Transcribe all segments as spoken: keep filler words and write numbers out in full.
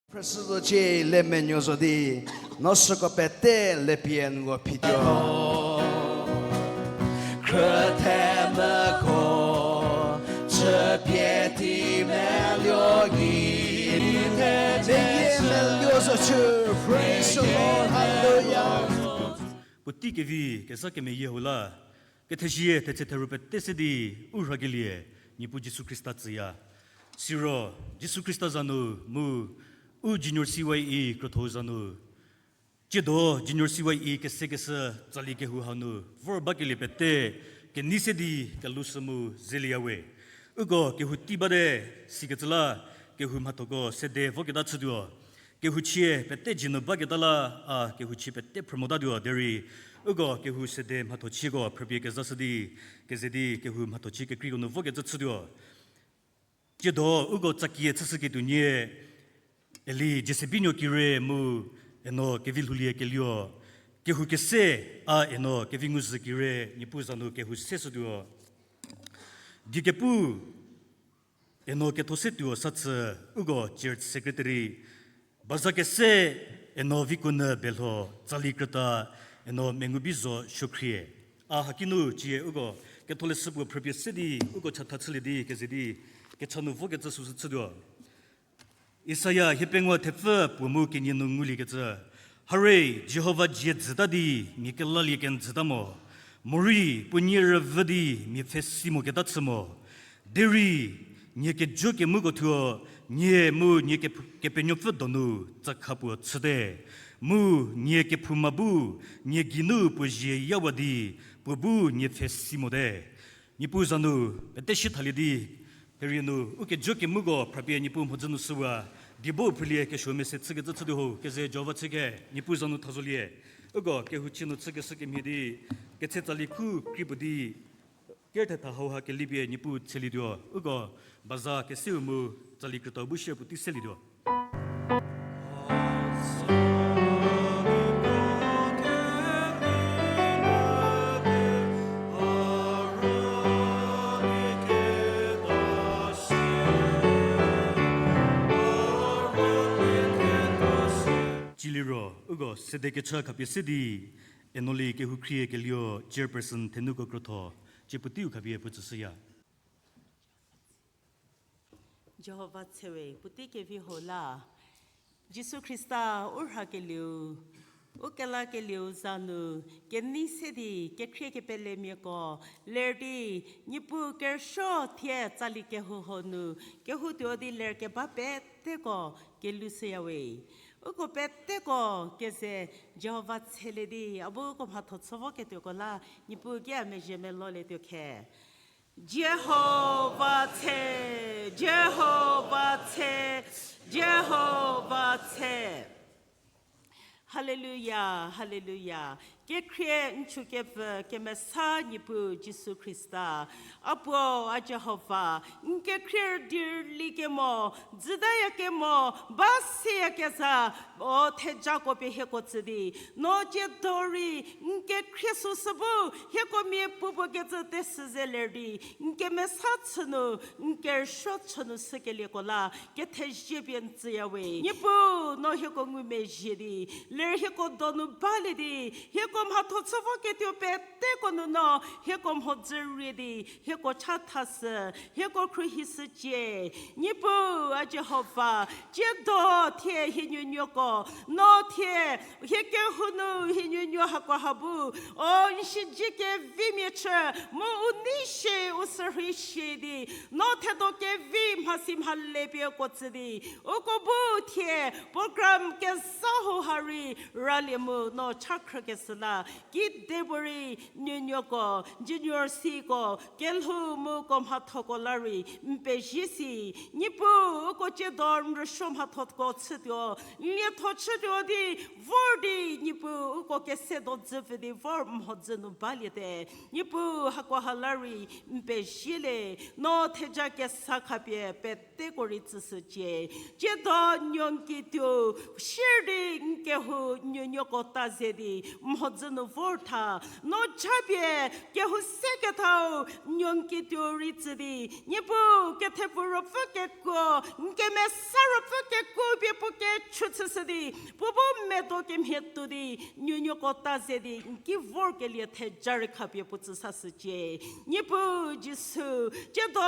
Phrüshü zocie le menuo zo di, no süko pete le pie n ko phituo. Khrüthe meko, chüpie ti meluo gei, menuo meluo zo chü, praise the Lord, hallelujah. Puotei kevi kezha kemeyie hau la, kethezie thetse theru pete se di u rhakelie, Niepuu Jisu Khrista tsüya. Siro, Jisu Khrista za nu mu u Junior C Y E krotho za nu, tsiedo Junior C Y E kesekeshü tsali kehou hau nu vor bakelie pete kenei se di kelushü mu zelieyawe. Uko kehou tei bate sikecü la kehou mhathoko sede voketa chütuo. Kehouchie pete dzie nu baketa la a kehouchie pete phrü motatuo derei, uko kehou sede mhathochieko phrüpie kezashü di, keze di kehou mhathochie kekreiko nu vokecü chütuo. Tsiedo uko tsakie chüshüketuo nie, Eli Jesebinuo Kire mu Eno Kevilhoulie Kelio, kehou kese a Eno Kevinguzü Kire, Niepuu za nu kehou seshütuo. Diekepu Eno Kethosetuo Satsü, uko church secretary, baza kese Eno Vikonyü Belho, tsali krüta Eno Mengubizo Suokhrie. A haki nu cie uko ketholeshü puo phrüpie se di uko chatha chülie di keze di kecha nu vokecü süsü chütuo. Isaia hiepengou thepfü puo mu kenie nu nguliekecü, Hare, Jihova dzie dzüta di mia kelalie kenjüta mo, morei puo nie rüvü di mia pfhesi moketa chü mo. Derei nie kejo kemuko thuo, nie mu nie kephu-, Kepenuopfü donu tsakha puo chüte, mu nie kephouma bu nie geinu puo zie yawa di puo bu nie pfhesi mote. Niepuu za nu pete shi thalie di, therie nu ukejo kemuko phrapie Niepuu mhodzü nu shüwa, diebo phrülie kesuo mese chükecü chütuo ho, keze Jihova chüke, Niepuu za nu thazolie. Uko kehouchie nu chükeshü kemhie di, ketse tsali khu kri puo di, ker thetha hauha kelipie Niepuu tshelietuo, uko baza keseu mu tsali krütau bu shie puotei selietuo. Ciliro, uko sede kecha khapie se di, Enoli Kehoukhrie Kelio, chairperson Thenuko Krotho, cie puoteiu khapie puo tsüshüya. Jihova tsewe, puotei kevi ho la. Jisu Khrista u rhakelieu, u kelakelieu za nu, kenei se di, kekhrie kepelemiako, ler di, Niepuu kerüsuo thie tsali kehou ho nu, kehoutuo di ler keba peteko, kelushüyawe. Uko peteko keze Jihova tshelie di, a bu uko mhatho chü voketuoko la, Niepuu ki a mezhie melolietuo khe. Jihova tshe, Jihova tshe, Jihova tshe. Haleluya, haleluya. Kekhrie n chükepfü kemesa Niepuu Jisu Khrista. A puo, a Jihova, n kekhrie dirli kemo, dzütaya kemo, ba seyakezha, o thejako pie hieko tsü di, no tsiedo rei, n kekhrie süsü bu, hieko mia puopuo kecü tesü ze ler di, n kemesa chü nu, n kerüsuo chü nu sükelieko la, kethezie pie n tsüyawe. Niepuu, no hieko ngumezhie di, ler hieko donu balie di, hieko mhatho chü voketuo peteko nu no, hieko mhodzü rie di, hieko chathashü, hieko khruohishücie. Niepuu, a Jihova, tsiedo thie hie nuonuoko, no thie, hie kehou nu hie nuonuo hakoha bu, o n siedze kevimia chü, mu u nei shie, u sürhei shie di, no thedo kevi mhasi mhale pie uko tsü di, uko bu thie, program kesa hauha rei, ralie mu no cha khrükeshü la, kidepuorei nuonuoko, junior siko, kelhou mu ko mhathoko la rei, n pezie si, Niepuu, uko tsiedo n rüsuo mhathoko chütuo, n lietho chütuo di, vor di, Niepuu, uko kese do dzüpfü di vor mhodzü nu baliete. Niepuu, hakoha la rei, n pezielie, no theja kesa khapie peteko rei tsüshücie. Tsiedo nuo n kituo, shierei n kehou nuonuoko ta ze di, mhodzü nu vor tha, no japie, kehou sekethau, nuo n kituo rei tsü di, Niepuu, kethepfu ruopfü kekuo, n kemesa ruopfü kekuo pie puo kechu chüshü di, puo bu medo kemhie tuo di, nuonuoko ta ze di, n ki vorkelie theja rei khapie puo tsü sashücie. Niepuu Jisu, tsiedo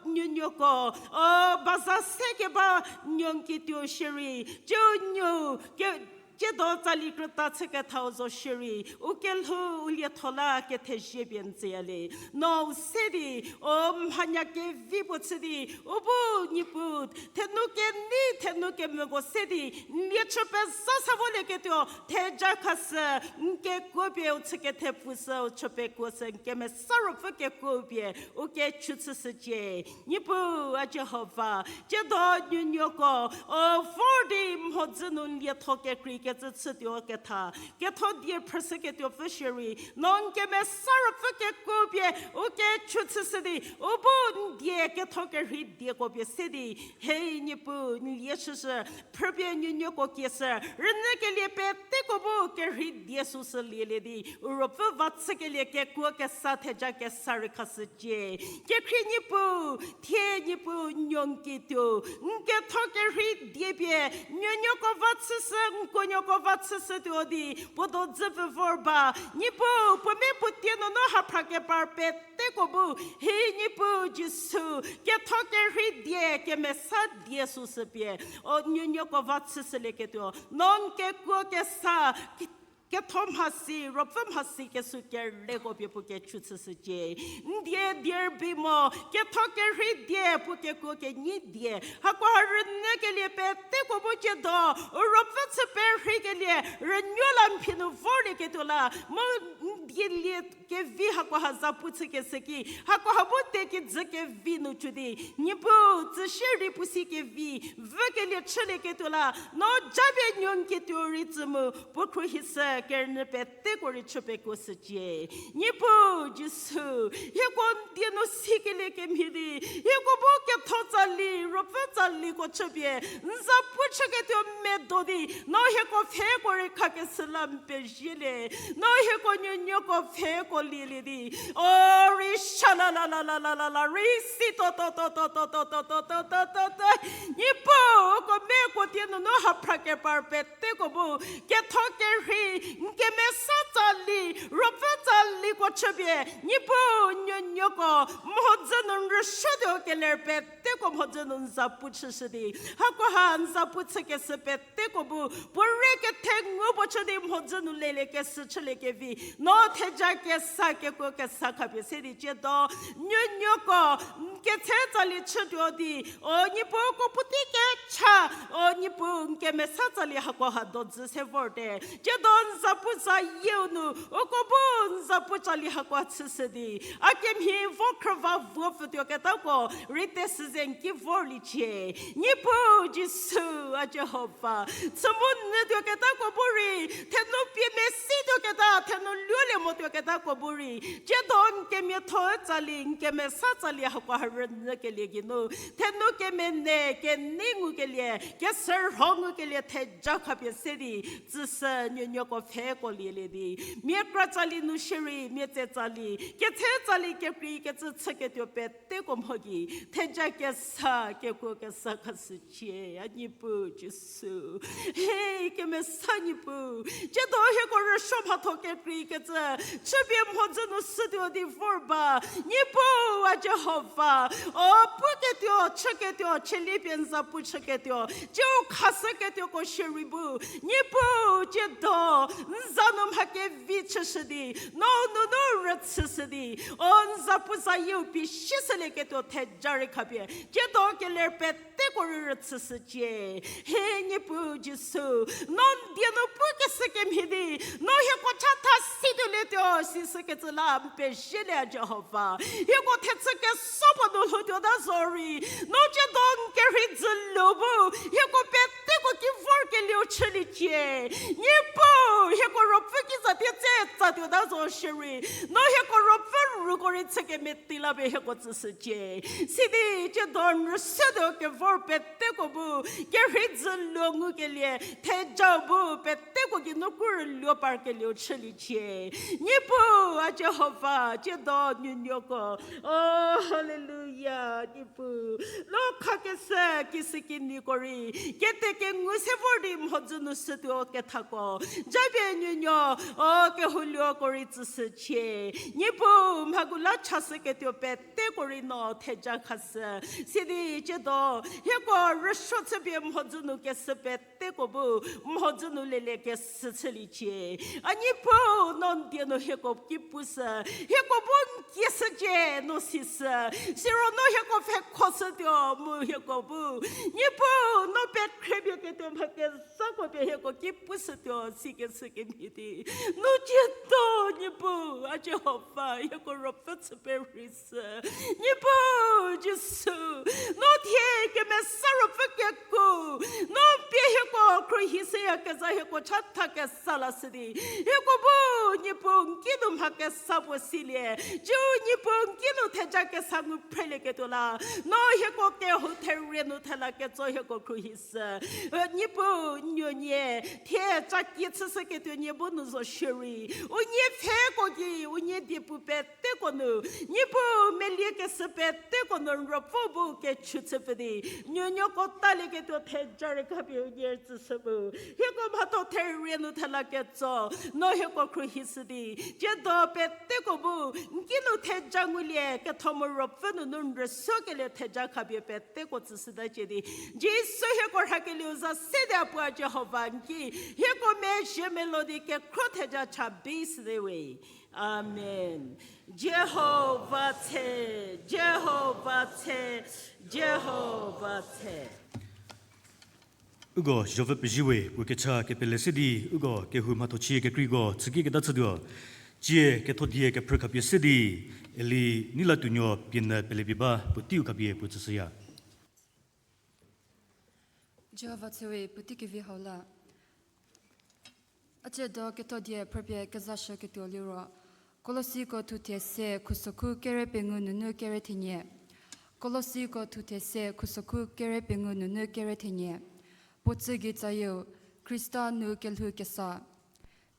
nuonuoko, o, baza se keba nuo n kituo shierei, tsiu nuo, ke, tsiedo tsali krüta chükethau zo shierei, u kelhou u lietho la kethezie pie n tsüya le. No u se di, o mhanya kevi puo chü di, u bu Niepuu, thenu kenei, thenu kemvüko se di, n lie chü pezha sa volieketuo, theja khashü, n kekuo pie u chü kethepfu sü, u chü pekuo sü, n kemesa ruopfü kekuo pie, u kechu chüshücie. Niepuu, a Jihova, tsiedo nuonuoko, o vor di mhodzü nu n lietho kekreikecü chütuo ketha, ketho die phrüshüketuopfü shierei, no n kemesa ruopfü kekuo pie, u kechu chüshü di, u bu n die ketho kerhei dieko pie se di, hei Niepuu, n lie chüshü, phrüpie nuonuoko kieshü, rünyükelie peteko bu kerhei die süsü lielie di, u ruopfü va chükelie kekuo kesa theja kesa rei khashücie. Kekhrie Niepuu, thie Niepuu nuo n kituo, n ketho kerhei die pie, nuonuoko va chüshü, n kuonuoko va chüshütuo di, puo do dzü pfü vor ba, Niepuu, puo me puo tie nunu haphra kepar peteko bu, hei Niepuu Jisu, ketho kerhei die, kemesa die süsü pie, o nuonuoko va chüshülieketuo, no n kekuo kesa, ke-, ketho mhasi, ruopfü mhasi kesuo kereko pie puo kechu chüshücie. N die die rübei mo, ketho kerhei die, puo kekuo kenyi die, hakoha rünyükelie peteko bu tsiedo, u ruopfü chü perheikelie, rünuo la n phi nu vorlieketuo la, mu n die lie kevi hakoha zapu chükeshü ki, hakoha bu te kijü kevi nu chü di, Niepuu, tsü shierei puo si kevi, vükelie chülieketuo la, no japie nuo n kituo rei tsü mu, puo khruohi sü, kerünyü peteko rei chü pekuo shücie. Niepuu Jisu, hieko n die nu sikelie kemhie di, hieko bu ketho tsali, ruopfü tsaliko chüpie, n zapu chüketuo medo di, no hieko pfheko rei khakeshü la n pezielie, no hieko nuonuoko pfheko lielie di, o rei sha la la la la la la la, rei si to to to to to to to to to to to to, Niepuu, uko meko tie nunu haphra kepar peteko bu, ketho kerhei, n kemesa tsali, ruopfü tsaliko chüpie, Niepuu nuonuoko, mhodzü nu n rüsuotuo keler peteko mhodzü nu n zapu chüshü di, hakoha n zapu chükeshü peteko bu, puo re kethengu puo chü di mhodzü nu leliekeshü chüliekevi, no theja kesa kekuo kesa khapie se di tsiedo, nuonuoko, n ketse tsali chütuo di, o Niepuu uko puotei kecha, o Niepuu n kemesa tsali hakoha dodzü se vorte. Tsiedo n zapu zayieu nu, uko bu n zapu tsali hakoha chüshü di, a kemhie vo khrüva vuo pfütuoketako, rei tesü ze n ki vorliecie. Niepuu Jisu, a Jihova, chü mu nyütuoketako bu rei, thenu pie mesituoketa, thenu luolie motuoketako bu rei, tsiedo n kemiatho tsali, n kemesa tsali hakoha rünyükelie geinu, thenu kemenei kenei ngukelie, kesürho ngukelie theja khapie se di, tsüshü nuonuoko pfheko lielie di, mia kra tsali nu shierei, mia tse tsali, ketse tsali kekreikecü chüketuo peteko mho gei, theja kesa kekuo kesa khashücie, a Niepuu Jisu. Hei kemesa Niepuu, tsiedo hieko rüsuo mhatho kekreikecü chüpie mhodzü nu shütuo di vor ba, Niepuu a Jihova, o puketuo, chüketuo, chülie pie n zapu chüketuo, tsiu khashüketuoko shierei bu, Niepuu tsiedo, n za nu mha kevi chüshü di, no nunu rüchüshü di, o n zapu zayieu pie sishülieketuo theja rei khapie, tsiedo keler peteko rei rüchüshücie. He Niepuu Jisu, no n die nu pukeshü kemhie di, no hieko chatha situolietuo sishükecü la n pezielie a Jihova. Hieko thechü keso puo nu lhoutuota zorei, no tsiedo n kerhei dzülu bu, hieko peteko ki vorkelieu chüliecie. Niepuu, hieko ruopfü kiza pie tse tsa tuota zo shierei, no hieko ruopfü ruko rei chü kemetei la pie hieko tsüshücie. Sidi, tsiedo n rüsuotuo kevor peteko bu, kerhei dzüluo ngukelie, thejau bu peteko geinu krü rüluo parkelieu chüliecie. Niepuu, a Jihova, tsiedo nuonuoko, o, haleluya, Niepuu. No khakeshü kishükinyiko rei, kete kengu se vor di mhodzü nu shütuo kethako, japie nuonuo, o, kehoulieko rei tsüshücie. Niepuu, mhakula chashüketuo peteko rei no theja khashü. Sidi tsiedo, hieko rüsuo chüpie mhodzü nu keshü peteko bu, mhodzü nu leliekeshü chüliecie. A Niepuu, no n die nu hieko ki pushü, hieko bu n kieshücie, no sishü. Siro no hieko pfhekhoshütuo mu hieko bu, Niepuu, no pekhrepie ketuo mha kezhako pie hieko ki pushütuo, sikeshü kemhie di, no tsiedo, Niepuu, a Jihova, hieko ruopfü chü perheishü. Niepuu Jisu, no thie kemesa ruopfü kekuo, no pie hieko khruohishüyakezha hieko chatha kesa lashü di, hieko bu, Niepuu, n kinu mha kesa puo silie, tsiu Niepuu n kinu theja kesa ngu phrelieketuo la, no hieko kehou therie nu thela ketso hieko khruohishü. Niepuu, n nuonie, thie tsakie chüshüketuo nie bu nu zo shierei, unie pfheko gei, unie diepu peteko nu, Niepuu, meliekeshü peteko nu n ruopfü bu kechu chüpfü di, nuonuoko talieketuo theja rei khapie unie tsüshü mu, hieko mhatho therie nu thela ketso, no hieko khruohishü di, tsiedo peteko bu, n kinu theja ngulie, ketho mu ruopfü nunu n rüsuokelie theja khapie peteko tsüshütacie di, Jisu hieko rhakelieu za se di a puo a Jihova n ki, hieko mezhie melo di kekhro theja cha bi süte we. Amen. Jihova tse, Jihova tse, Jihova tse. Uko zhopfü pezie we, puo kecha kepele se di, uko kehou mhathochie kekreiko chüki keta chütuo. Tsie ketho die kephrü khapie se di, Eli Neilatuonuo pienyü pelepie ba, puoteiu khapie puo tsüshüya. Jihova tse we, puotei kevi hau la. A tsiedo ketho die phrüpie kezashüketuo liro, Kolosiko thuthe se khusokhu kere pengou nunu kere thenie. Kolosiko thuthe se khusokhu kere pengou nunu kere thenie. Puo tsügei tsayieu, Khrista nu kelhou kesa.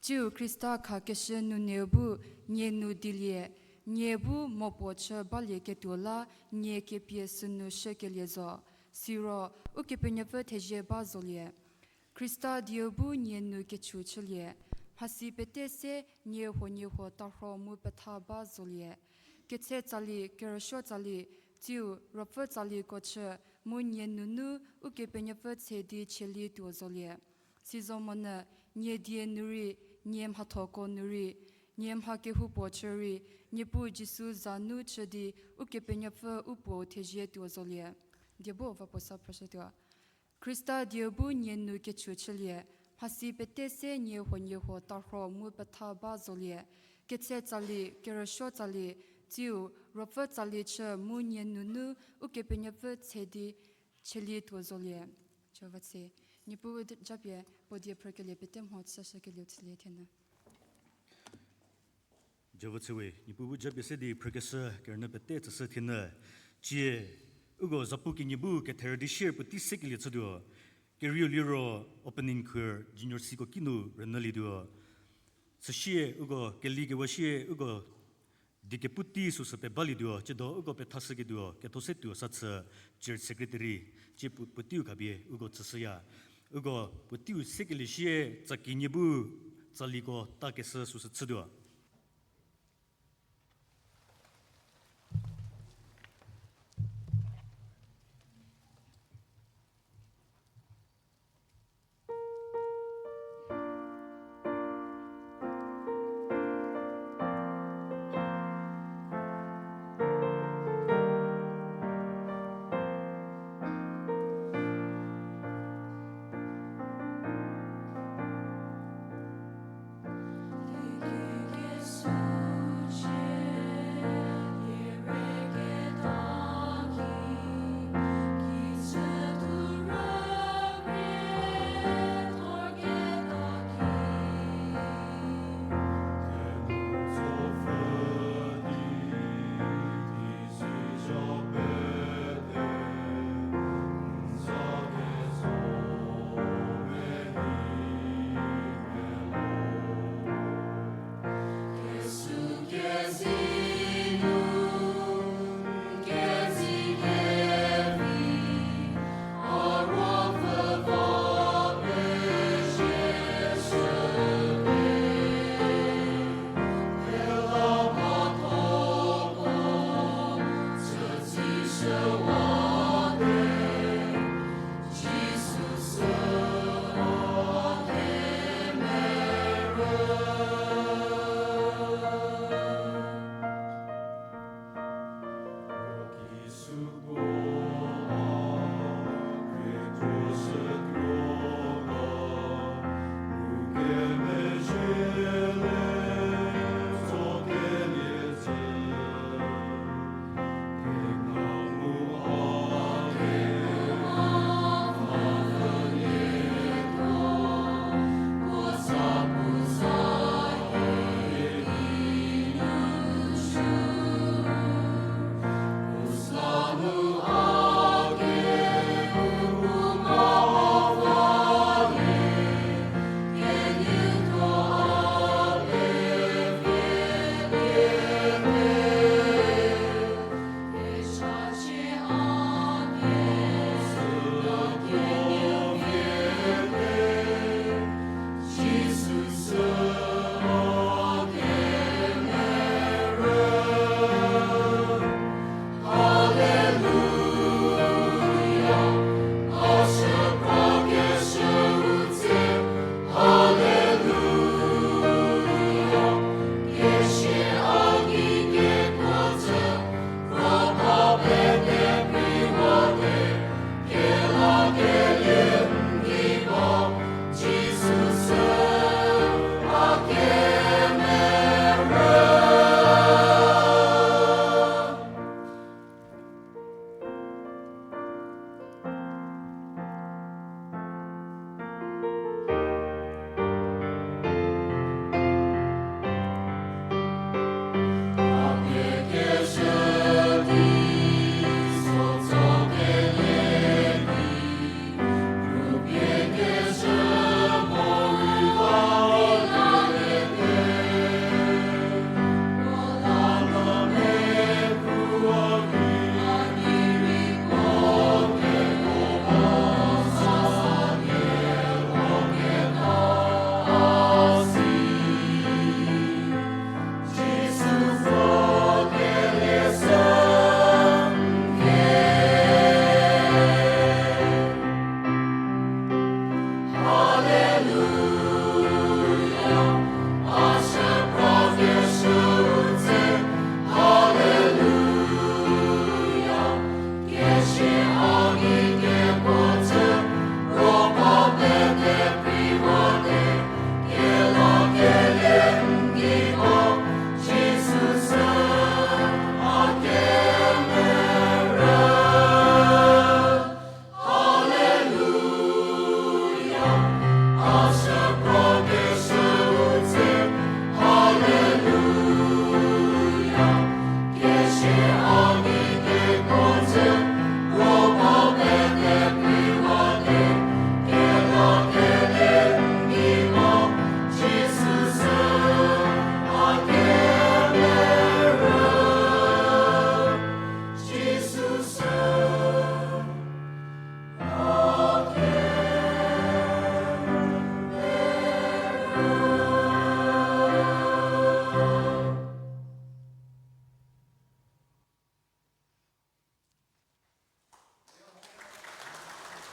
Tsiu Khrista khakeshü nuneu bu nie nu dilie, nie bu mo puo chü balieketuo la nie kepie sünu shükelie zo. Siro, Ukepenuopfü thezie ba zolie. Khrista dieu bu nie nu kechu chülie, mhasi pete se nie huoniehuo tarho mu petha ba zolie. Ketse tsali, kerüsuo tsali, tsiu ruopfü tsaliko chü, mu nie nunu Ukepenuopfü tse di cheli tuo zolie. Sizo monyü, nie die nu rei, nie mhathoko nu rei, nie mha kehoupuo chü rei, Niepuu Jisu za nu chü di Ukepenuopfü u Puou thezie tuo zolie. Die bu va puo sa phrüshütuo. Khrista dieu bu nie nu kechu chülie, mhasi pete se nie huoniehuo tarho mu petha ba zolie, ketse tsali, kerüsuo tsali, tsiu ruopfü tsali chü mu nie nunu Ukepenuopfü tse di cheli tuo zolie. Jihova tse, Niepuu bu japie puo die phrükelie pete mho chüshükelieu chülie thienyü. Jihova tse we, Niepuu bu japie se di phrükeshü kerünyü pete tsüshü thienyü. Tsie, uko zapu kenie bu ketherü di share puotei sekelie chütuo. Kerieu liro opening choir junior siko kinu rünyülietuo. Süsie uko keli kewa sie uko die kepu tei süsü pebalietuo, tsiedo uko pethashüketuo ketho se tuo sa chü church secretary, tsie pu-, puoteiu khapie uko tsüshüya. Uko puoteiu sekelie sie tsa kenie bu tsaliko takeshü süsü chütuo.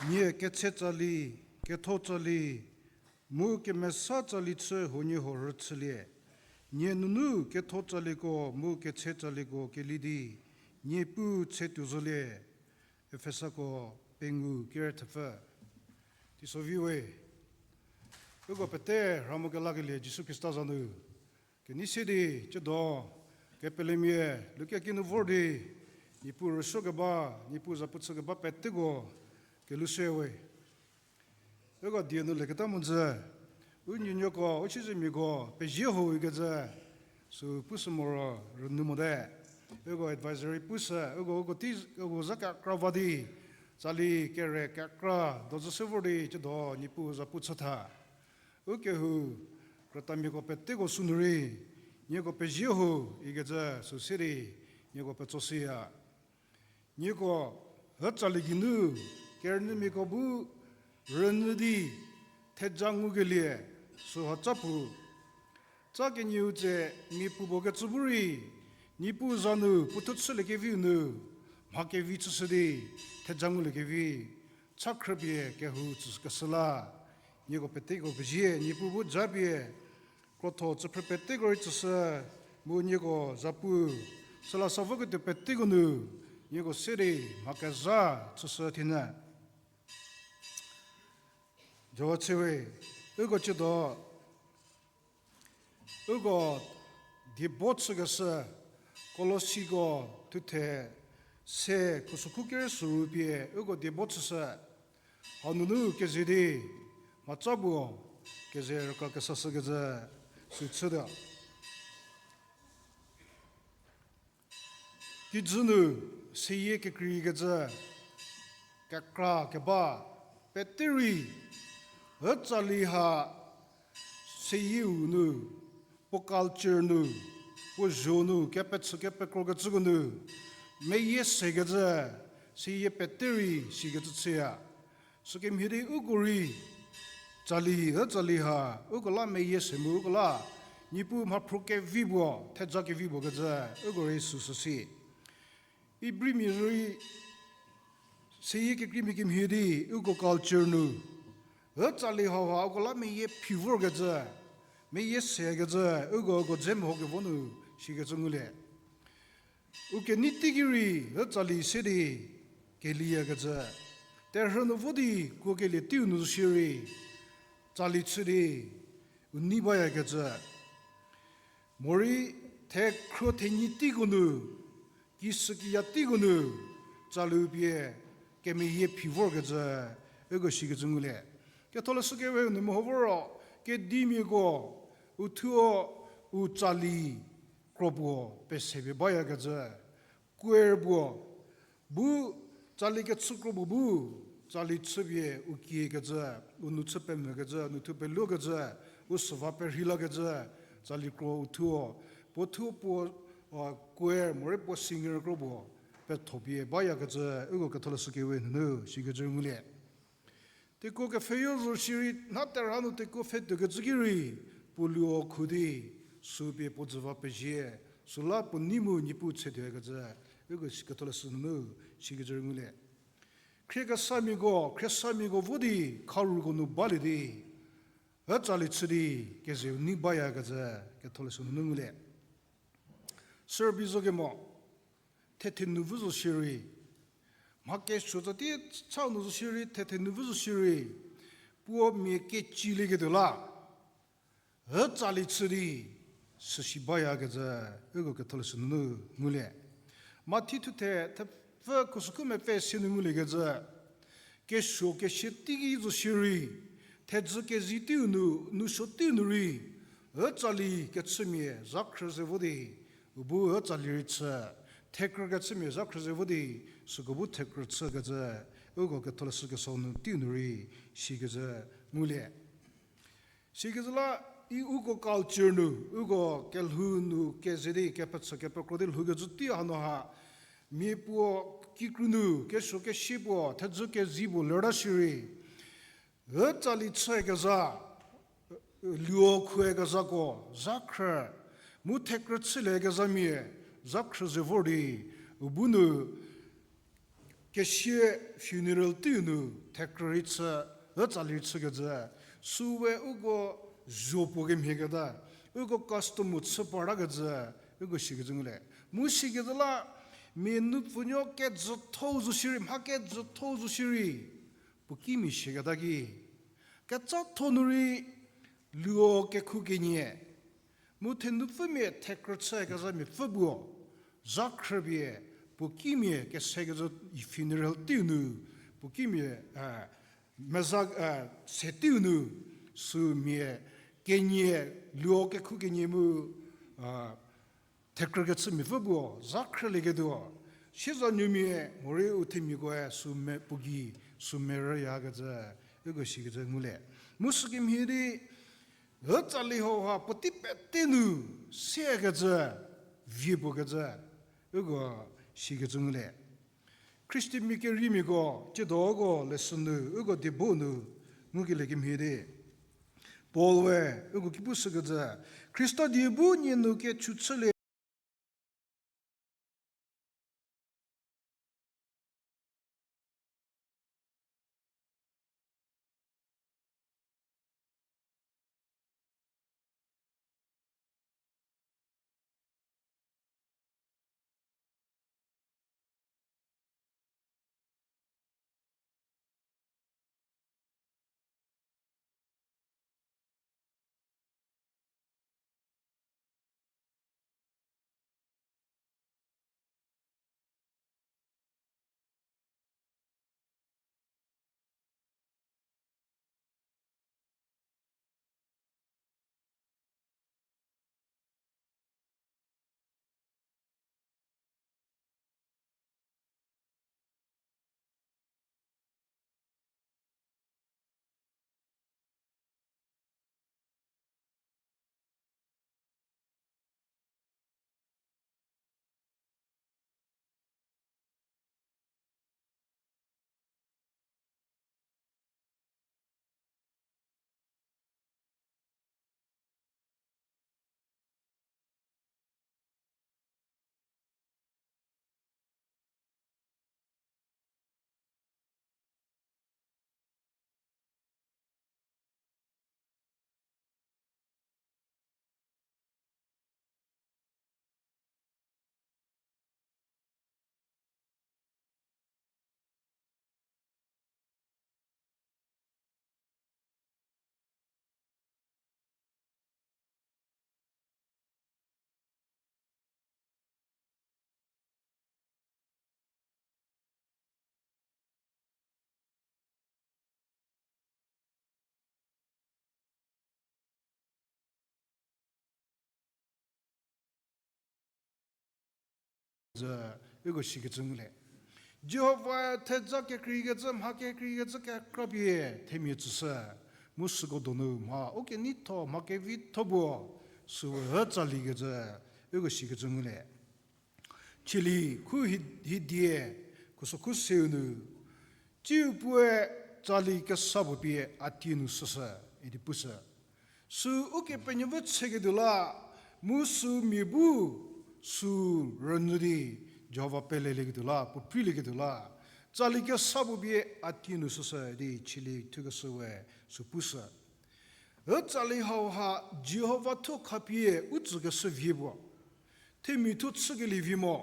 Nie ketshe tsali, ketho tsali, mu kemesa tsali chü huoniehuo rüchülie. Nie nunu ketho tsaliko mu ketshe tsaliko keli di, Niepuu tshe tuo zolie. Efesako pengou kere thepfü. Teisoviwe, uko pete rha mo kelakelie Jisu Khrista za nu kenei se di, ciedo kepelemia lukia kinu vor di, Niepuu rüsuo keba, Niepuu zapu chü keba peteko kelushüwe. Uko die nu leketa mhodzü, u nuonuoko, u siezemiako pezie ho ikecü sü pushü moro rünyü mote. Uko advisory pushü, uko, uko tei, uko za kekra va di, tsali kere kekra dozü se vor di ciedo Niepuu zapu chü tha. Ukehou krütamiako peteko sünu rei, nieko pezie ho ikecü sü se di, nieko petso shüya. Nieko hütsali geinu kerünyümiako bu rünyü di theja ngukelie süha ca pu. Ca kenieu tse mia puopuo kecü bu rei, Niepuu za nu puo thuo chüliekeviu nu mha kevi chüshü di theja nguliekevi cha khrüpie kehou tsükeshü la, nieko peteko pezie. Niepuu bu japie krotho tsüphrü peteko rei tsüshü, mu nieko zapu süla sa voketuo peteko nu nieko se di mha kezha chüshü thinyü. Jihova tshewe, uko ciedo, uko diebo chükeshü, Kolosiko thuthe se khusokhu ker soru pie uko diebo chüshü, hanunu keze di mhaca puo keze rükra kesashükecü sü chütuo. Kijü nu seyie kekreikecü kekra keba pete rei, hütsali ha seyieu nu, puo culture nu, puo zho nu kepechü kepekrokecüko nu meyie sekecü, seyie pete rei sikecü chüya. Sükemhie di uko rei tsali, hütsali ha uko la meyie se mu uko la Niepuu mhaphro kevi puo, theja kevi puo kecü uko rei süsü si. Ibrimia rei seyie kekreimia kemhie di uko culture nu, hütsali hau ha uko la meyie phi vorkecü, meyie sekecü, uko uko dze mehokevo nu sikecü ngulie. U kenei teiki rei hütsali se di keliyakecü, terhü nu vo di kuokelie teiu nu zo shierei, tsali chü di u nei bayakecü, morei thekhro thenyi teiko nu, kisükiya teiko nu, tsaliu pie kemeyie phi vorkecü, uko sikecü ngulie. Ketholeshü kewe nu meho voro, kedimiako, uthuo, u tsali kro puo pesepie bayakecü, choir puo, bu tsali kechü kro puo bu, tsali chüpie u kiekecü, u nu chü pemvükecü, nu thu peluokecü, u süva perhei lakecü, tsali kro uthuo, puo thuo puo, choir morei puo singer kro puo pethopie bayakecü, uko ketholeshü kewe nunu sikecü ngulie. Teiko kepfhüyo zo shierei, nha terha nu teiko pfhe tuokecü ki rei, puo luo khu di, sü pie puo dzüva pezie, süla puo nei mu Niepuu tshe tuokecü, uko ketholeshü nunu sikecü ngulie. Khriekesamiako, khriesamiako vo di kharuko nu balie di, hütsali chü di kezeu nei bayakecü ketholeshü nunu ngulie. Sürbi zo kemo, thethe nu vü zo shierei, mha kesuo tsatie chau nu zo shierei, thethe nu vü zo shierei, puo mia kecilieketuo la, hütsali chü di süsi bayakecü, uko ketholeshü nunu ngulie. Mathi thuthe thepfü khusokhu mepfü se nu nguliekecü, kesuo kesie teiki zo shierei, Thedzü kezi teiu nu, nousuo teiu nu rei, ütsali kechümia zha khrü ze vo di, u bu ütsali rei chü, thekrü kechümia zha khrü ze vo di, süko bu thekrü chükecü, uko ketholeshü kesau nu teiu nu rei, sikecü ngulie. Sikecü la, i uko culture nu, uko kelhou nu keze di, kepechü kepekro di lhoukecü tei hanu ha, mia puo kikru nu, kesuo kesie puo, thedzü kezi puo lerta shierei, ütsali chükezha, luo khuokezhako, zha khrü, mu thekrü chüliekezhamia, zha khrü ze vor di, u bu nu, kesie funeral teiu nu thekrü rei chü, ütsali rei chükecü, süu we uko zho puo kemhieketa, uko custom-u chü partakecü, uko sikecü ngulie. Mu sikecü la, mia nupfunuo kejüthou zo shierei, mha kejüthou zo shierei, puo kimia siaketa ki. Kecatho nu rei luo kekhu kenie. Mu thenupfümia thekrü chükezhamia pfü puo. Zha khrüpie puo kimia kesekecü funeral teiu nu, puo kimia, meza, se teiu nu, sümia kenie, luo kekhu kenie mu, thekrü kechümia pfü puo, zha khrülieketuo, siezanuomia morei u themiakoe sü me puo gei, sü merüyakecü, uko sikecü ngulie. Mu sükemhie di, ütsali hauha puotei pete nu, sekecü, vie puo kecü, uko sikecü ngulie. Khristanmia keriemiako, tsiedo uko lesson nu, uko diebo nu, ngukelie kemhie di. Paul we, uko ki pushükecü, Khrista die bu nie nu kechu chülie. Zü, uko sikecü ngulie. Jihova theja kekreikecü, mha kekreikecü kekrapie themia tsüshü. Mu süko donu mha ukeneitho, mha kevitho puo, süu ütsali kecü, uko sikecü ngulie. Chili khu hi, hidie, khuso khu seu nu, tsiu puoe tsali kesa puo pie a tie nu shüshü, idi pushü. Sü Ukepenuopfü tsheketuo la, mu sü mia bu, sü rünyü di, Jihova pelelieketuo la, puo preilieketuo la, tsali kesa puo pie a tie nu shüshü di chili thukeshü we sü pushü. Ütsali hauha Jihova thuo khapie u tsükeshü vie puo. Themia thuo chükelie vie mo.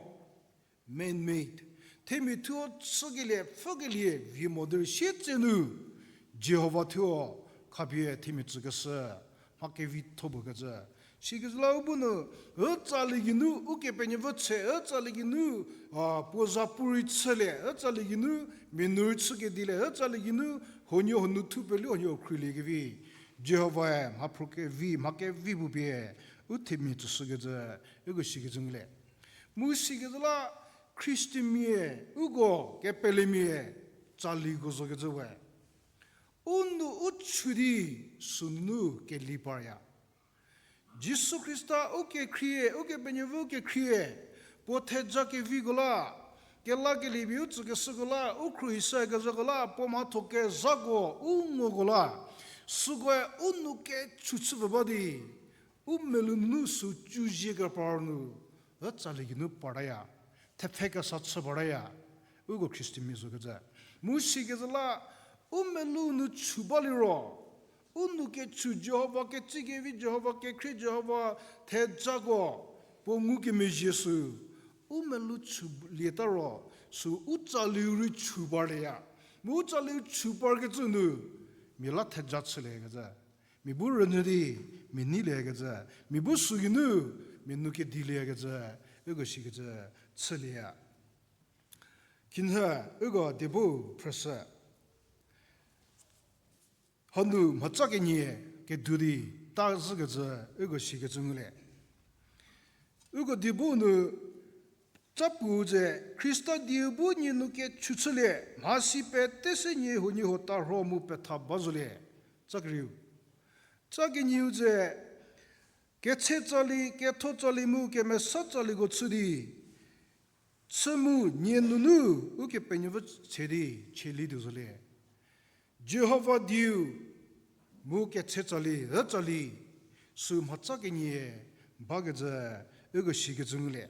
Man-made. Themia thuo chükelie, pfhükelie vie mo derei sietsenu. Jihova thuo khapie themia tsükeshü. Mha kevitho puo kecü. Sikecü la u bu nu, ütsali geinu, Ukepenuopfü tshe, ütsali geinu, a, puo za pu rei chülie, ütsali geinu, mia nu rei chükedielie, ütsali geinu, Huoniehuo nu thu pelu huoniehuo khrulie kevi, Jihovae mhaphruo kevi, mha kevi puo pie, u themia tsüshükecü, uko sikecü ngulie. Mu sikecü la Khristanmia, uko kepelemia, tsaliko zokecü we. U nu u chü di sünunu keli parya. Jisu Khrista u kekhrie, Ukepenuopfü u kekhrie, puo theja keviko la, kelakelie pie u tsükeshüko la, u khruohishükezhako la, puo mhatho kezhako, u ngoko la, sükoe u nu kechu chü pfü ba di, u melou nunu sü chuzie kepar nu, ü tsali geinu partaya, thepfhe kesa chü partaya, uko Khristanmia zokecü. Mu sikecü la, u melou nu chu baliro, u nu kechu Jihova ketsekevi, Jihova kekhrie, Jihova thejako, puo ngukemezhie sü, u melou chu lieta ro, sü u tsaliu rei chu parlieya. Mu u tsaliu chu parkecü nu, mia la theja chüliekecü. Mia bu rünyü di, mia neiliekecü. Mia bu sü geinu, mia nu kediliekecü. Uko sikecü chülieya. Khinhie, uko diebo phrüshü. Hanu mhatsa kenie kedu di ta zhükecü uko sikecü ngulie. Uko diebo nu tsa pu ze Khrista dieu bu nie nu kechu chülie, mhasi pete se nie huoniehuo tarho mu petha ba zolie. Tsa kerieu. Tsa kenieu ze, ketshe tsali, ketho tsali mu kemesa tsaliko chü di, chü mu nie nunu Ukepenuopfü che di, cheli tuo zolie. Jihova dieu mu ketshe tsali, ü tsali, sü mhatsa kenie bakecü, uko sikecü ngulie.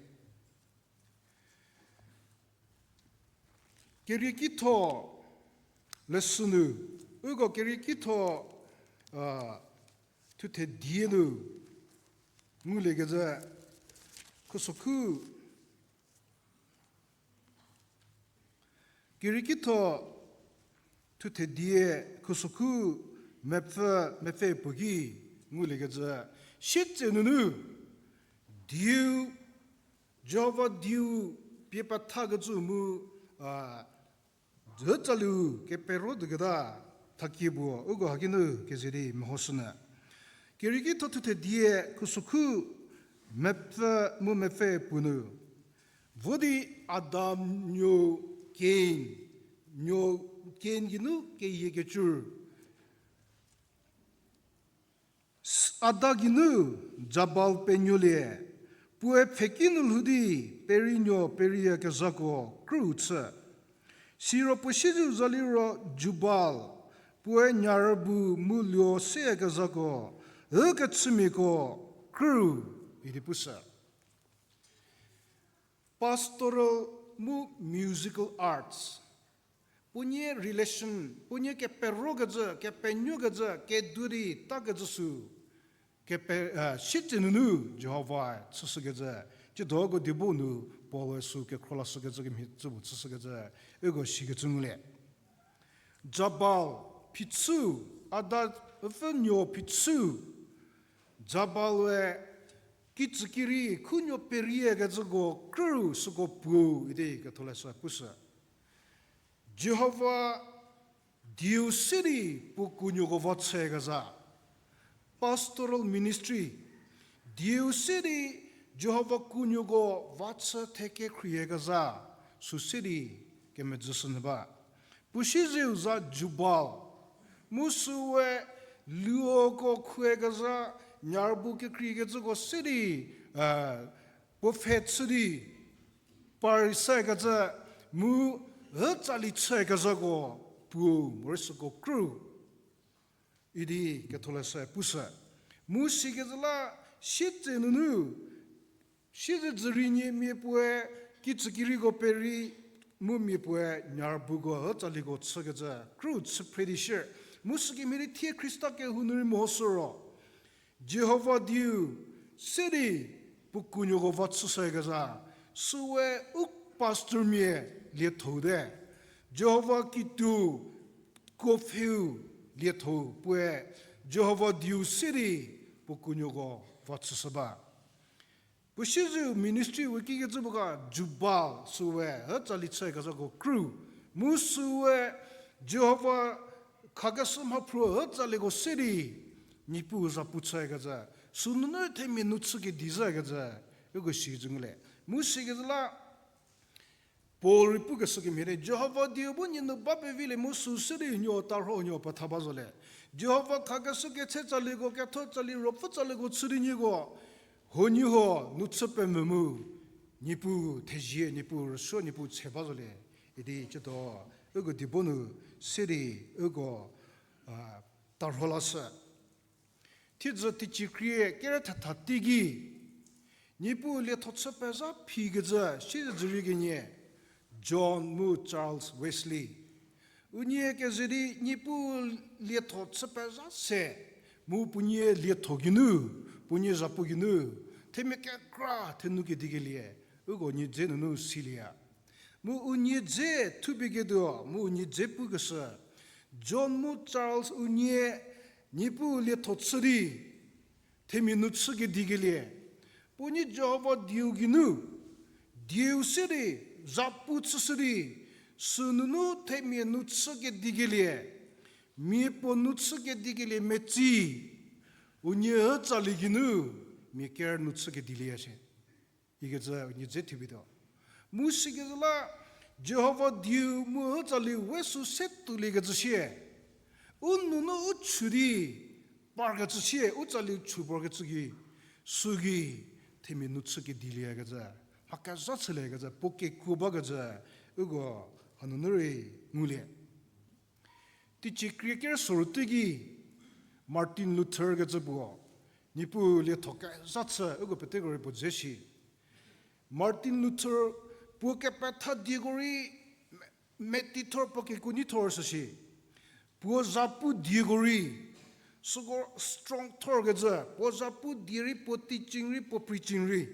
Keriekitho leshü nu, uko keriekitho, a, thuthe die nu, nguliekecü, khusokhu, keriekitho thuthe die khusokhu mepfü, mepfü puo ki nguliekecü, sietse nunu, dieu, Jihova dieu pie pethakecü mu, a, ü tsaliu kepero duketa thakie puo, uko haki nu keze di mehoshünyü. Keriekitho thuthe die khusokhu mepfü mu mepfü puo nu. Vo di Adam nuo Kain, nuo Kain geinu keyiekecü. S-, Adam geinu Jabal penuolie, puoe pfheki nu lhou di perienuo perieyakezhako krüu chü. Siro puo siezeu za liro Jubal, puoe nyarübu mu luo seyakezhako, ükechümiako krüu idi pushü. Pastoral mu musical arts. Puonie relation, puonie keperokecü, kepenuokecü, kedu di takecü sü, kepe-, a, sietse nunu Jihova chüshükecü, tsiedo uko diebo nu Paul-e sü kekhro lashükecü kemhie tsübu chüshükecü, uko sikecü ngulie. Jabal phichü, Adam üpfü nuo phichü, Jabal-e kitsükirei khunuo periekecüko krüu süko puou idi ketholeshü pushü. Jihova dieu se di puo kunuoko va chükezha. Pastoral ministry. Dieu se di Jihova kunuoko va chü thekekhrieyakezha. Sü se di kemedzüshünyü ba. Puo siezeu za Jubal. Mu süe luoko khuokezha, nyarübu kekreikecüko se di, a, puo pfhe chü di, parisekecü, mu ü tsali chükezhako puou, morei süko krüu idi ketholeshü pushü. Mu sikecü la sietse nunu, siezedzürie nie mia puoe kitsükireiko peri, mu mia puoe nyarübuko ü tsaliko chükecü krüu chü phre di shie. Mu sükemhie di thie Khrista kehou nu rei mehoshü ro, Jihova dieu se di puo kunuoko va chüshükezha, süe u pastormia lietho te. Jihova kituo kuo pfheu lietho puoe Jihova dieu se di puo kunuoko va chüshü ba. Puo siezeu ministry we kikecü puo ga Jubal süe ü tsali chükezhako krüu. Mu süe Jihova khakeshü mhaphruo ütsalieko se di, Niepuu zapu chükecü, sünunu themia nu chükedi zhükecü, uko sikecü ngulie. Mu sikecü la, Paul rei pukeshü kemhie di, Jihova dieu bu nie nu ba pevilie mu sü se di nuo tarho nuo petha ba zolie. Jihova khakeshü ketse tsalieko, ketho tsali, ruopfü tsalieko chü di nieko huoniehuo nu chü pemvü mu, Niepuu thezie, Niepuu rüsuo, Niepuu tse ba zolie idi ciedo, uko diebo nu se di uko tarho lashü. Thiedzü teicie krie kere thetha teiki, Niepuu lietho chü pezha phikecü siezedzürie kenie, John mu Charles Wesley. Unie keze di Niepuu lietho chü pezha se, mu puonie lietho geinu, puonie zhapu geinu, themia kekra thenu kedikelie, uko nie dze nunu silieya. Mu unie dze thupie ketuo, mu unie dze pukeshü, John mu Charles unie Niepuu lietho chü di, themia nu chü kedikelie, puonie Jihova dieu geinu, dieu se di, zapu chüshü di, sünunu themia nu chü kedikelie, mia puo nu chü kedikelie metsi, unie ütsali geinu, mia ker nu chü kedilieya shie. Ikecü unie dze thupie tuo. Mu sikecü la, Jihova dieu mu ütsali we sü se tuoliekecü sie, u nunu u chü di parkecü sie, u tsali chü parkecü ki, süki, themia nu chü kediliekecü, mha kezha chüliekecü, puo kekuo bakecü, uko hanunu rei ngulie. Teicie krie kere sorou teiki Martin Luther kecü puo, Niepuu lietho kezha chü uko peteko rei puo dze shi. Martin Luther puo kepetha dieko rei me-, metithor puo kekuo nyi thor süshi. Puo zapu dieko rei, süko strong thorkecü, puo zapu die rei, puo teaching rei, puo preaching rei,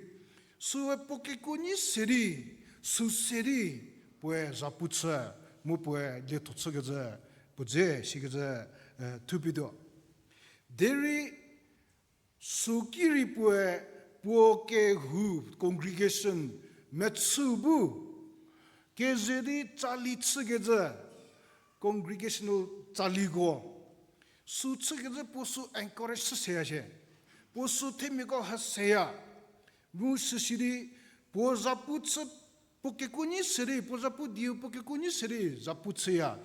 süe puo kekuo nyi se di, sü se di, puoe zapu chü, mu puoe lietho chükecü, puo dze sikecü, thupie tuo. Derei süki rei puoe, puo kehou congregation mechü bu, keze di tsali chükecü, congregational tsaliko, sü chükecü puo sü encourage chü seya shie. Puo sü themiako ha seya. Mu süsi di, puo zapu chü, puo kekuo nyi se di, puo zapu dieu puo kekuo nyi se di zapu chüya.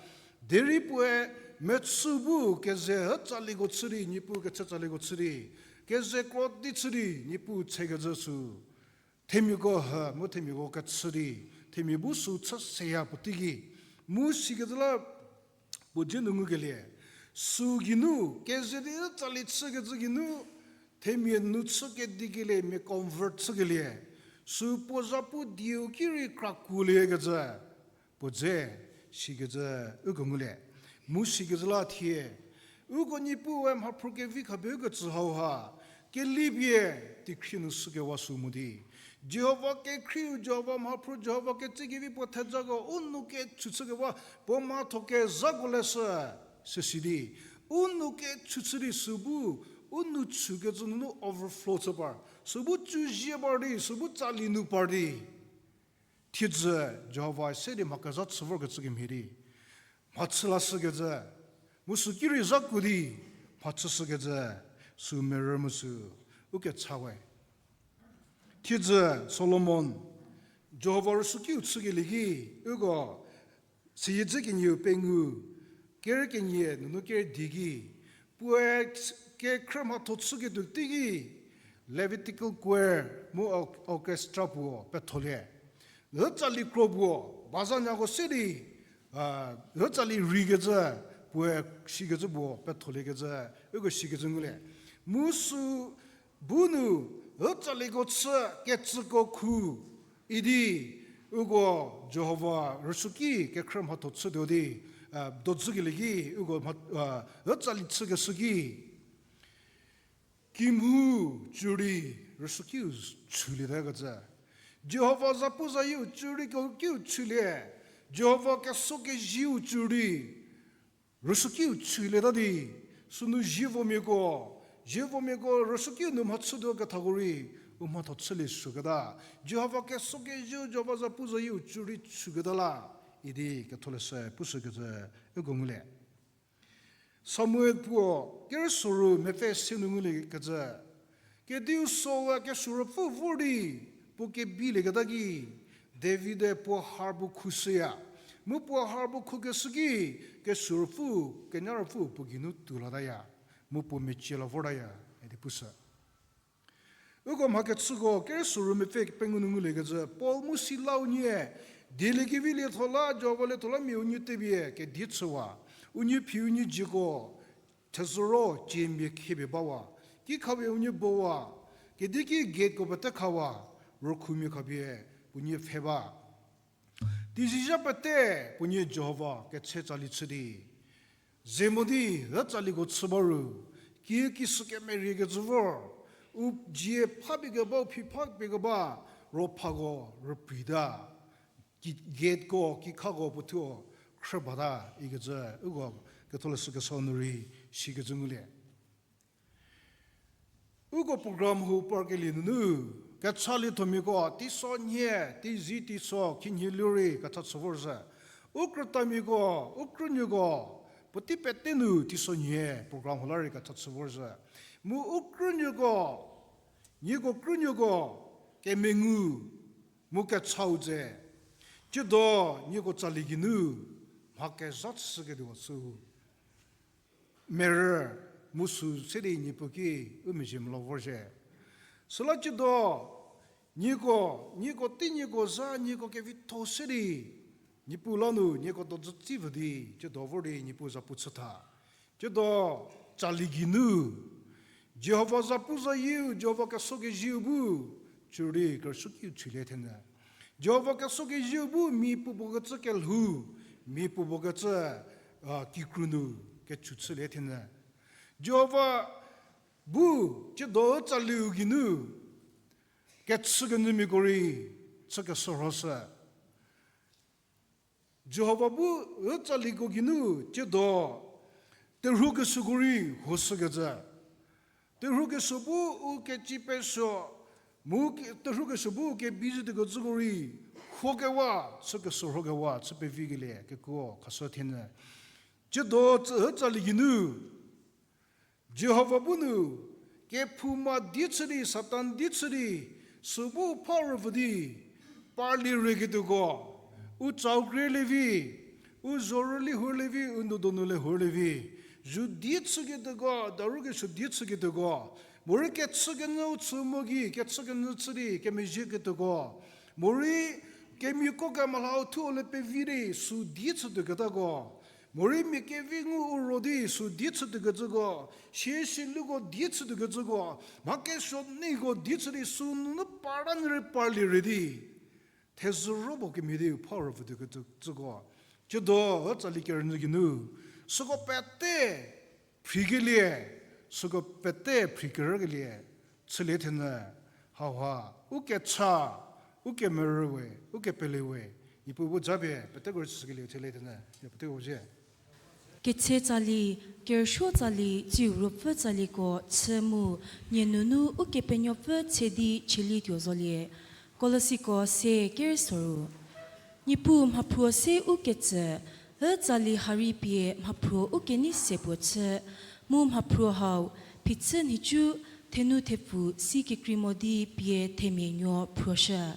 Derei puoe mechü bu keze hü tsaliko chü di, Niepuu ketse tsaliko chü di, keze kro di chü di, Niepuu tsekecü sü themiako ha, mu themiako kechü di, themia bu sü chü seya puo teiki. Mu sikecü la puo dze nu ngukelie, sü geinu, keze di tsali chükecü geinu, themia nu chü kedikelie, mia convert chükelie, sü puo zapu dieu ki rei krakuoliekecü, puo dze sikecü uko ngulie. Mu sikecü la thie, uko Niepuue mhaphruo kevi khapie uko tsü hauha, kelipie teikhrie nu shükewa sü mo di, Jihova kekhrieu, Jihova mhaphruo, Jihova ketsekevi puo thejako u nou kechü chükewa, puo mhatho kezhako leshü, süsi di, u nou kechü chü di sü bu, u nou chükecü nunu overflow chü par, sü bu chüzie par di, sü bu tsali nu par di, thiedzü Jihova se di mha kezha chü vorkecü kemhie di, mhachü lashükecü, mu sü ki rei zhakuo di mhachüshükecü, sü merü mu sü ukecha we. Thiedzü Solomon, Jihova rüsuokiu chükelie ki, uko, Siyiedzü kenieu pengou, kerü kenie nunu kerü di ki, puoe kekhrü mhatho chüketuo teiki, Levitical choir mu or-, orchestra puo petholie. Lhü tsali kro puo, bazanyako se di, lhü tsali rei kecü, puoe sikecü puo petholiekecü, uko sikecü ngulie. Mu sü bu nu, lhü tsaliko chü kecüko khu, idi, uko Jihova rüsuoki kekhrü mhatho chütuo di, dozükelie ki, uko mha-, lhü tsali chükeshü ki, kimhou cürei rüsuokiu chülieta kecü. Jihova zapuzayieu cürei kiu chülie, Jihova keso kezieu cürei rüsuokiu chülieta di, sünu zievomiako, zievomiako rüsuokiu nu mhachütuo kethako rei, u mhatho chülie süketa. Jihova keso kezieu, Jihova zapuzayieu cürei chüketa la, idi ketholeshü pushükecü, uko ngulie. Samuel puo, kerü soru mepfü se nu nguliekecü, kediu Saul-e kesuo ruopfü vor di puo kebilieketa ki, David-e puo har bu khushüya, mu puo har bu khukeshü ki, kesuo ruopfü, kenya ruopfü puo geinu tuo lataya, mu puo mecie la vortaya, idi pushü. Uko mha kechüko, kerü soru mepfü pengou nu nguliekecü, Paul mu Sila unie dieliekevi lietho la, Jihova lietho la mia unie tepie kedie chüwa, unie phi unie zieko thezüro ciemia khiepie bawa, ki khapie unie bowa, kedi ki gateko pete khawa, ruokhumia khapie unie pfhe ba. Teizizha pete puonie Jihova ketse tsali chü di, ze mo di, hü tsaliko chü ba ru, kiü kisü kemeriekecü vor, u zie phapie keba, u phi phapie keba, ruophako rüprita, ki, gateko, kikhako puothuo khrü bata, ikecü, uko ketholeshü kesa nu rei sikecü ngulie. Uko program hau parkelie nunu, kechaliethomiako, teiso nhie, teizi teiso, khinhie liro rei kecha chü vorzhü. U krütamiako, u krünuoko, puotei pete nu teiso nhie program hau la rei kecha chü vorzhü. Mu u krünuoko, nieko krünuoko, kemengu, mu kechau dze, tsiedo nieko tsali geinu mha kezha chüshüketuo sü merü mu sü se di Niepuu ki u mezhie melo vorzhie. Süla tsiedo nieko, nieko tei nieko zha nieko kevitho se di, Niepuu la nu nieko dozü tsivü di, tsiedo vor di Niepuu zapu chü tha. Tsiedo tsali geinu, Jihova zapu zayieu, Jihova keso kezieu bu, chü di kerüsuokiu chülie thenyü. Jihova keso kezieu bu mia puopuo kecü kelhou, mia puopuo kecü, a, kikru nu kechü chülie thenyü. Jihova bu tsiedo tsaliu geinu, kechükenyümiako rei chü keshürhoshü. Jihova bu u tsaliko geinu tsiedo terhuo kesuoko rei huoshükecü. Terhuo kesuo bu u keci pesuo, mu ke-, terhuo kesuo bu u kebi zhütuokecüko rei huokewa, chü keshürhokewa, chü pevikelie kekuo khashü thenyü. Tsiedo tsü-, u tsali geinu Jihova bu nu, kephouma die chü di, Satan die chü di, sü bu pha rüpfü di, parlie rüketuoko, u tsau krie lievi, u zhorüli hurlievi, u nou donu le hurlievi, zu die chüketuoko, daru kesuo die chüketuoko, morei kechükenyü u chü mo gei, kechükenyü chü di, kemezhieketuoko, morei kemiako kemalhau thuo le pevi di, sü die chütuoketako, morei mia kevi ngu u ro di sü die chütuokecüko, sie sieluko die chütuokecüko, mha kesuo neiko die chü di sü nunu parta nyü rei parlie rei di, thezüro puo kemhie di pha rüpfütuokecüko, tsiedo u tsali kerünyü geinu, süko pete phrikelie, süko pete phrikerükelie chülie thenyü, hauha, u kecha, u kemerü we, u kepele we, Niepuu bu japie peteko rei chüshükelie chülie thenyü, ya peteko zie. Ketse tsali, kerüsuo tsali, tsiu ruopfü tsaliko chü mu, nie nunu Ukepenuopfü tse di chülietuo zolie. Kolosiko se kerü soru. Niepuu mhaphruo se u ketsü, ü tsali ha rei pie mhaphruo u kenei se puo chü, mu mhaphruo hau, phichü nhicu, thenu thepfu si kekreimo di pie themia nuo phruoshü.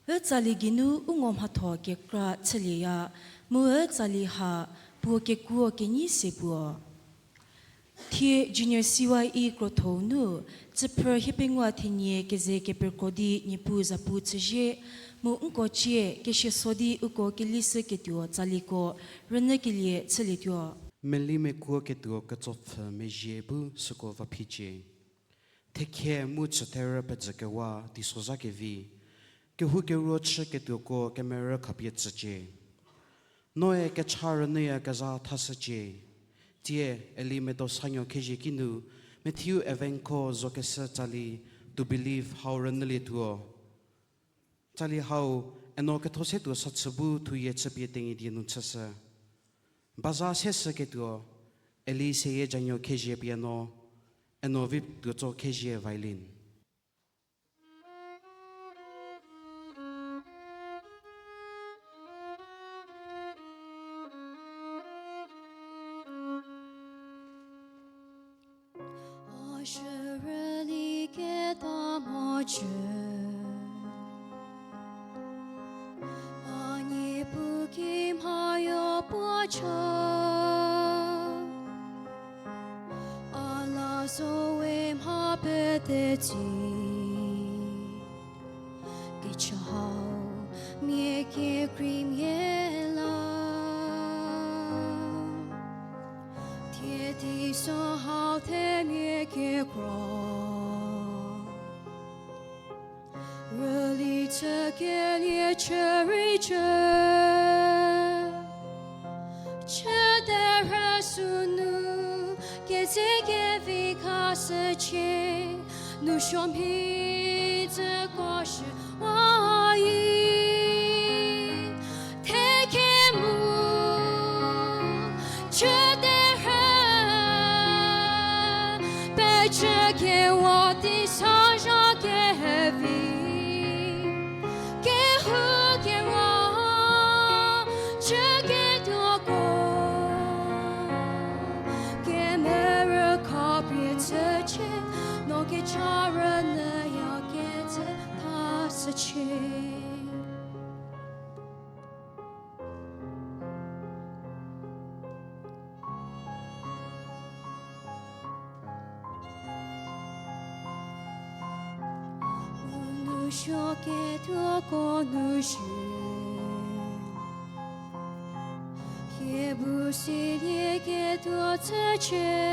Ü tsali geinu u ngo mhatho kekra chülieya, mu ü tsali ha puo kekuo kenei se puo. Thie Junior C Y E krotho-u nu, tsüphrü hiepengou thenie keze keperko di Niepuu zapu chüzie, mu nko cie keshieso di uko kelishüketuo tsaliko rünyükelie chülietuo. Meli mekuoketuo ketsopfhü mezhie bu süko va phicie. Thekhie mu chüterü pezhükewa teisozha kevi, kehoukeruo chüketuoko kemerü khapie tsücie. Noe kecha rünyüyakezha thashücie. Tie, Eli medo sanuo khezie kinu, Matthew Evenko zokeshü tsali, To Believe hau rünyülietuo. Tsali hau, eno ketho se tuo sachü bu thuyie chüpie Tenyidie nu chüshü. Baza seshüketuo, Eli seyie januo khezie piano, eno vi tuotso khezie violin. Shürüli keta mhodzü, a niepu ki mhayo puo cha, a la zo we mha pete tsi. Kechü hau mia kekreimia la, thie teiso hau themia kekro. Rüli chükelie chü rei chü, chü derhü sünu, keze kevi khashücie, nu suo mhi tsüko shü wa yi. Thekhe mu, chü derhü, pecü kewa tei sa zha kevi, kehou kera, chü ketuoko, kemerü khapie chücie, no kecha rünyüyakecü tha shücie. Nunu suo ketuoko nu shi, hie bu silie ketuo chücie.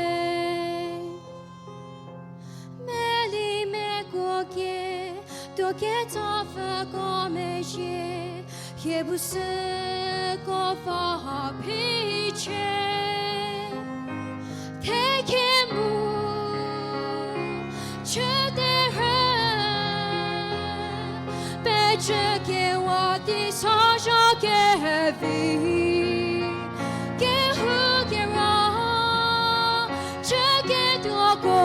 Meli mekuo ke, tuo ketsapfüko mezhie, hie bu süko va ha phicie. Thekhe mu, chü derhü, pecü kewa tei sa zha kevi, kehou kera, chü ketuoko,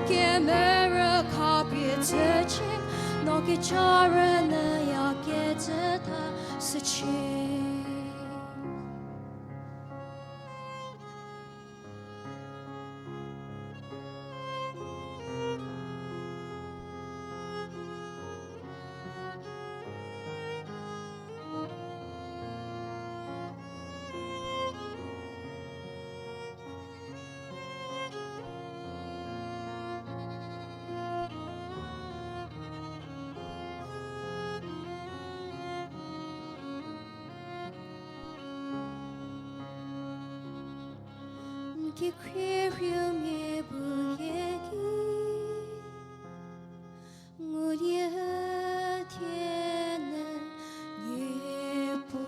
kemerü khapie chücie, no kecha rünyüyakecü tha shücie. N kekhrie rhiu mia bu hie ki, ngulie thie nyü Niepuu.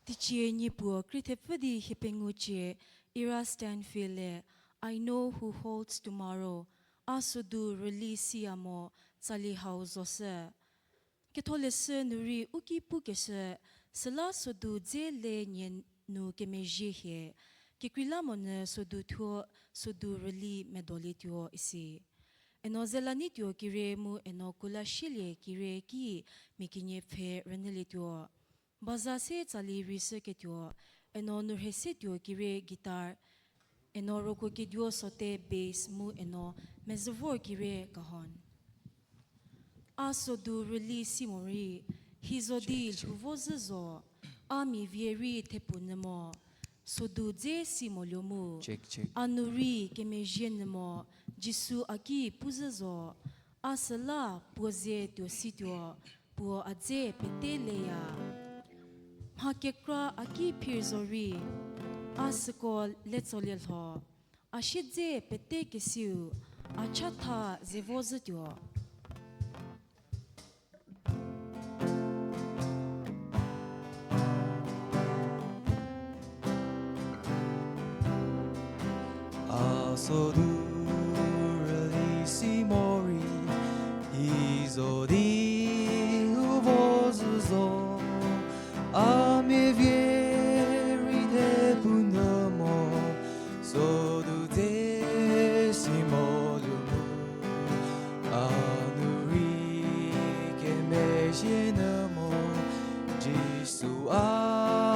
Teicie niepuo krie thepfü di hie pengou cie, Ira Stanfield-e I Know Who Holds Tomorrow, A Sodu Rüli Siya Mo, tsali hau zoshü. Ketholeshü nu rei u ki pukeshü, süla sodu dze le nie nu kemezhie hie, kekreilamonyü sodu thuo, sodu rüli medolietuo isi. Eno Zelanituo kire mu eno Kulasielie kire ki mia kenie pfhe rünyülietuo. Baza se tsali rei shüketuo, eno Nurhesetuo kire guitar, eno Rokokeduo Sote bass mu eno Mezüvor kire cajon. A sodu rüli si morei, hi zo di lhou vo zhü zo, a miavie rei thepu nyü mo, sodu dze si moluo mu, a nu rei kemezhie nyü mo, Jisu a ki pu zhü zo, a süla puo ze tuo situo, puo a dze pete leya. Mha kekra a ki phir zo rei, a süko letsolie lho, a siedze pete kesiu, a chatha ze vo zhütuo. A sodu rüli si morei, hi zo di lhou vo zhü zo, a miavie rei thepu nyü mo, sodu dze si moluo mu, a nu rei kemezhie nyü mo, Jisu a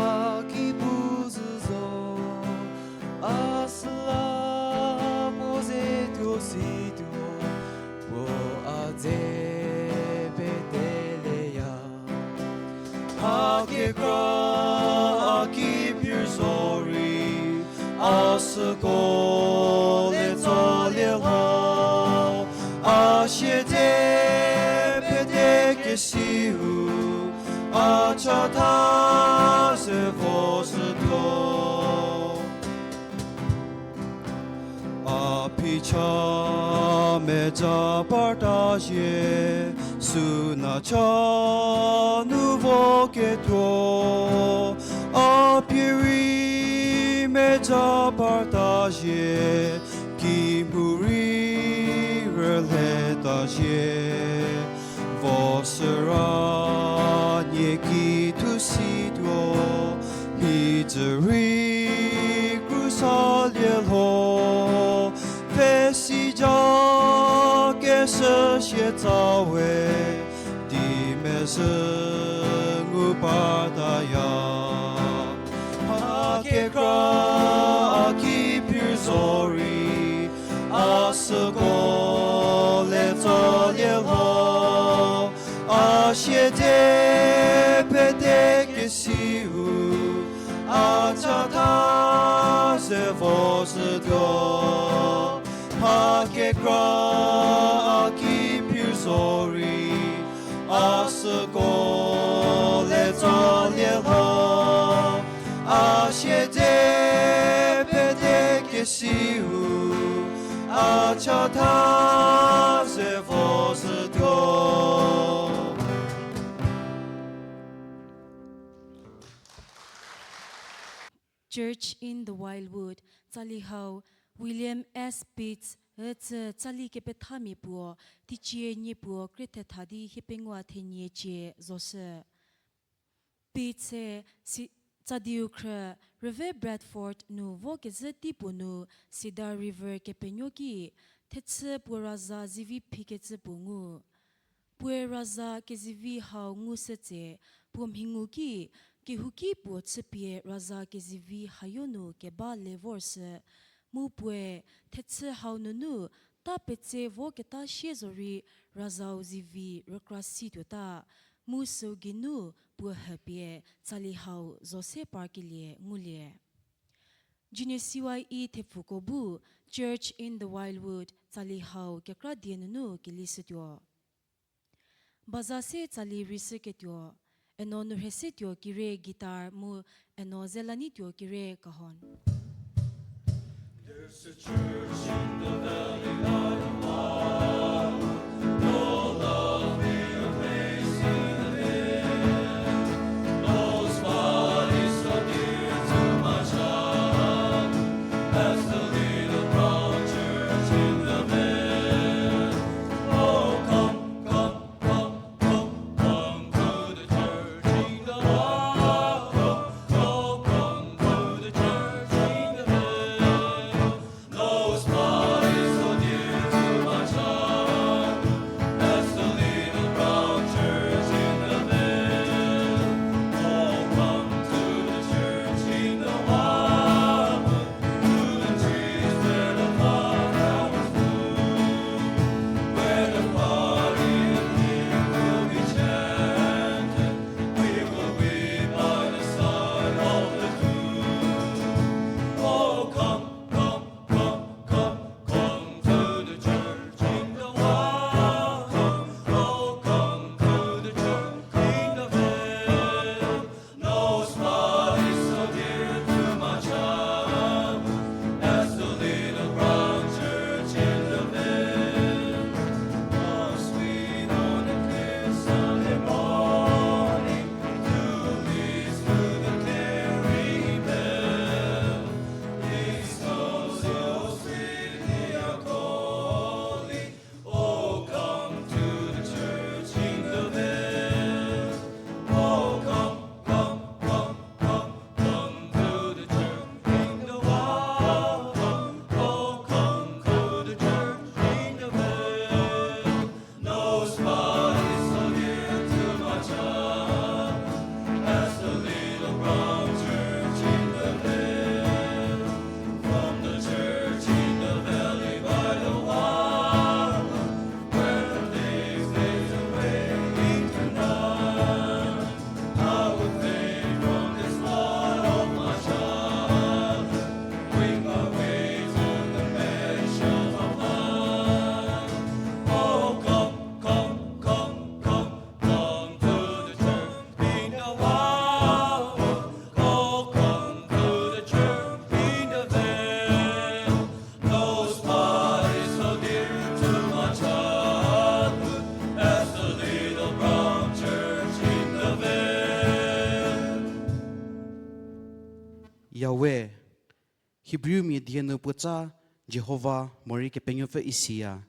süko le tsalie lho, a siede pete kesiu, a chatha ze vo zhütuo. A phicha meja parta zie, süna cha nu vo ketuo. A pie rei meja parta zie, ki mu rei rületa zie. Vo süra nie ki thu situo, mhi dzü rei krusalie lho, pfhe si ja keshü sie tsa we, di mezhü ngu pataya. Mha kekra a ki phir zorei, a süko le tsalie lho, a siede pete kesiu, a chatha ze vo zhütuo. Mha kekra a ki phir zorei, a süko le tsalie lho, a siede pete kesiu, a chatha ze vo zhütuo. Church in the Wildwood, tsali hau William S. Pitts ücü tsali kepethamia puo, teicie nie puo krie thetha di hiepengou thenie cie zoshü. Pitts-e si-, Tsadiu khrü, rüve Bradford nu vokezhü teipuo nu Cedar River kepenuo ki, thechü puo raza zivi phikecü puo ngu. Puoe raza kezivi hau ngushü tse, puo mhingu ki, kehouki puo chüpie raza kezivi hayo nu keba le vorshü, mu puoe thechü hau nunu ta petse voketa sie zorei razau zivi rükra si tuota, mu süu geinu puo hüpie tsali hau zo se parkelie ngulie. Junior C Y E thepfuko bu Church in the Wildwood tsali hau kekra die nunu kelishütuo. Baza se tsali rei shüketuo, eno nu rheisetuo kire guitar mu eno zelanituo kire cajon. There's a church in the valley by the water, no lovelier place in the land. Those bodies so dear to my child, that's the little brown church in the vale. Oh, come, come, come, come, come to the church in the vale. Oh, come to the church in the vale. Those bodies so dear to my child. Yahweh, Hebrewmia die nu puo tsa Jihova morei Kepenuopfü isiya.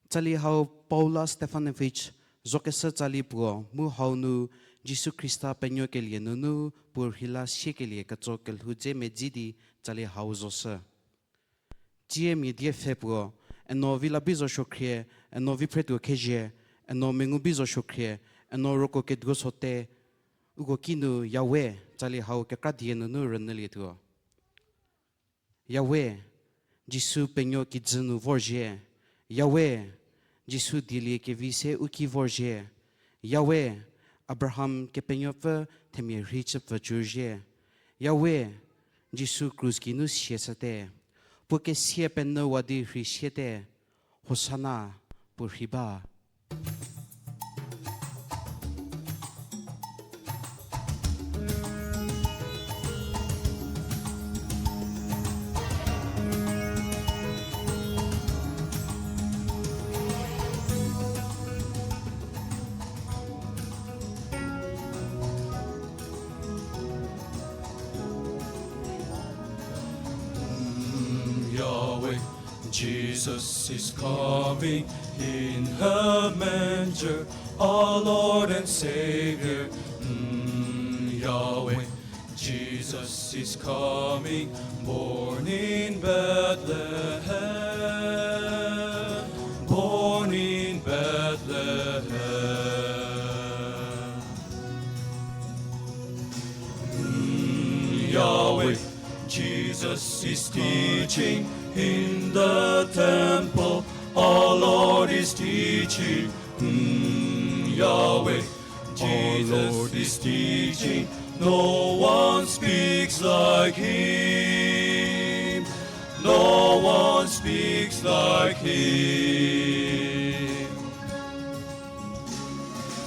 Tsali hau Paula Stefanović zokeshü tsali puo mu hau nu Jisu Khrista penuokelie nunu puo rheila siekelie ketso kelhou dze medzi di tsali hau zoshü. Tsie mia die pfhe puo, eno vi la bi zo suokhrie, eno vi phretuo khezhie, eno mengu bi zo suokhrie, eno roko keduo sote, uko kinu Yahweh tsali hau kekra die nunu rünyülietuo. Yahweh, Jisu penuo kijü nu vorzhie. Yahweh, Jisu dielie kevi se u ki vorzhie. Yahweh, Abraham Kepenuopfü themia rhei chüpfü cüzhie. Yahweh, Jisu krus geinu siashüte. Puo kesia penyüwa di rhei siate. Hosana, puo rhei ba. Yahweh, Jesus is coming in a manger, our Lord and Savior. Mm, Yahweh, Jesus is coming, born in Bethlehem, born in Bethlehem. Mm, Yahweh, Jesus is teaching in the temple. Our Lord is teaching. Mm, Yahweh, Jesus is teaching. No one speaks like him. No one speaks like him.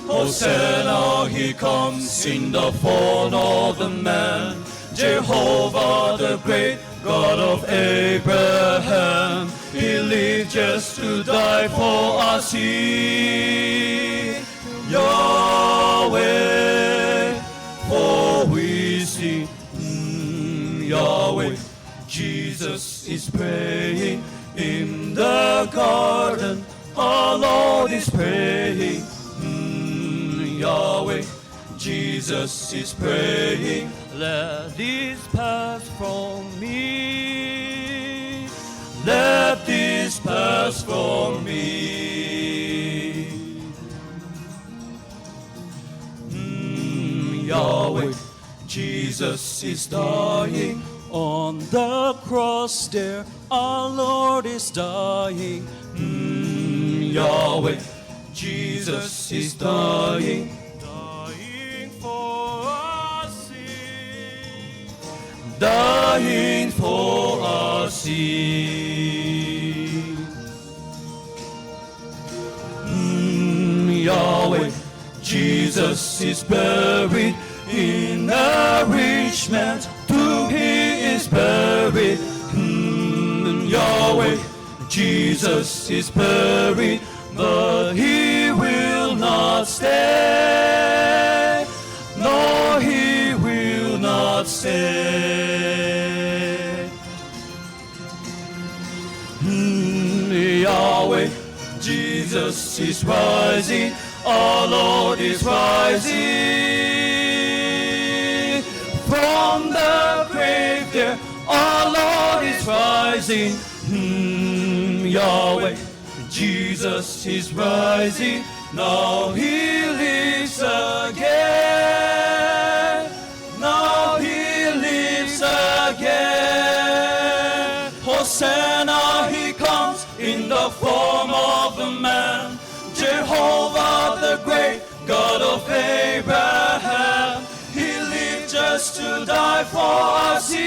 Hosanna, he comes in the form of a man. Jehovah, the great God of Abraham, he lived just to die for our sin. Yahweh, for we sin. Mm, Yahweh, Jesus is praying in the garden. Our Lord is praying. Mm, Yahweh, Jesus is praying. Let this pass from me. Let this pass from me. Mm, Yahweh, Jesus is dying on the cross there. Our Lord is dying. Mm, Yahweh, Jesus is dying. Dying for our sin. Dying for our sin. Mm, Yahweh, Jesus is buried in a rich man's tomb. He is buried. Mm, Yahweh, Jesus is buried, but he will not stay. No, he will not stay. Mm, Yahweh, Jesus is rising, our Lord is rising from the grave there, our Lord is rising. Mm, Yahweh, Jesus is rising, now he lives again. Now he lives again. Hosanna, he comes in the form of a man. Jehovah, the great God of Abraham, he lived just to die for our sin.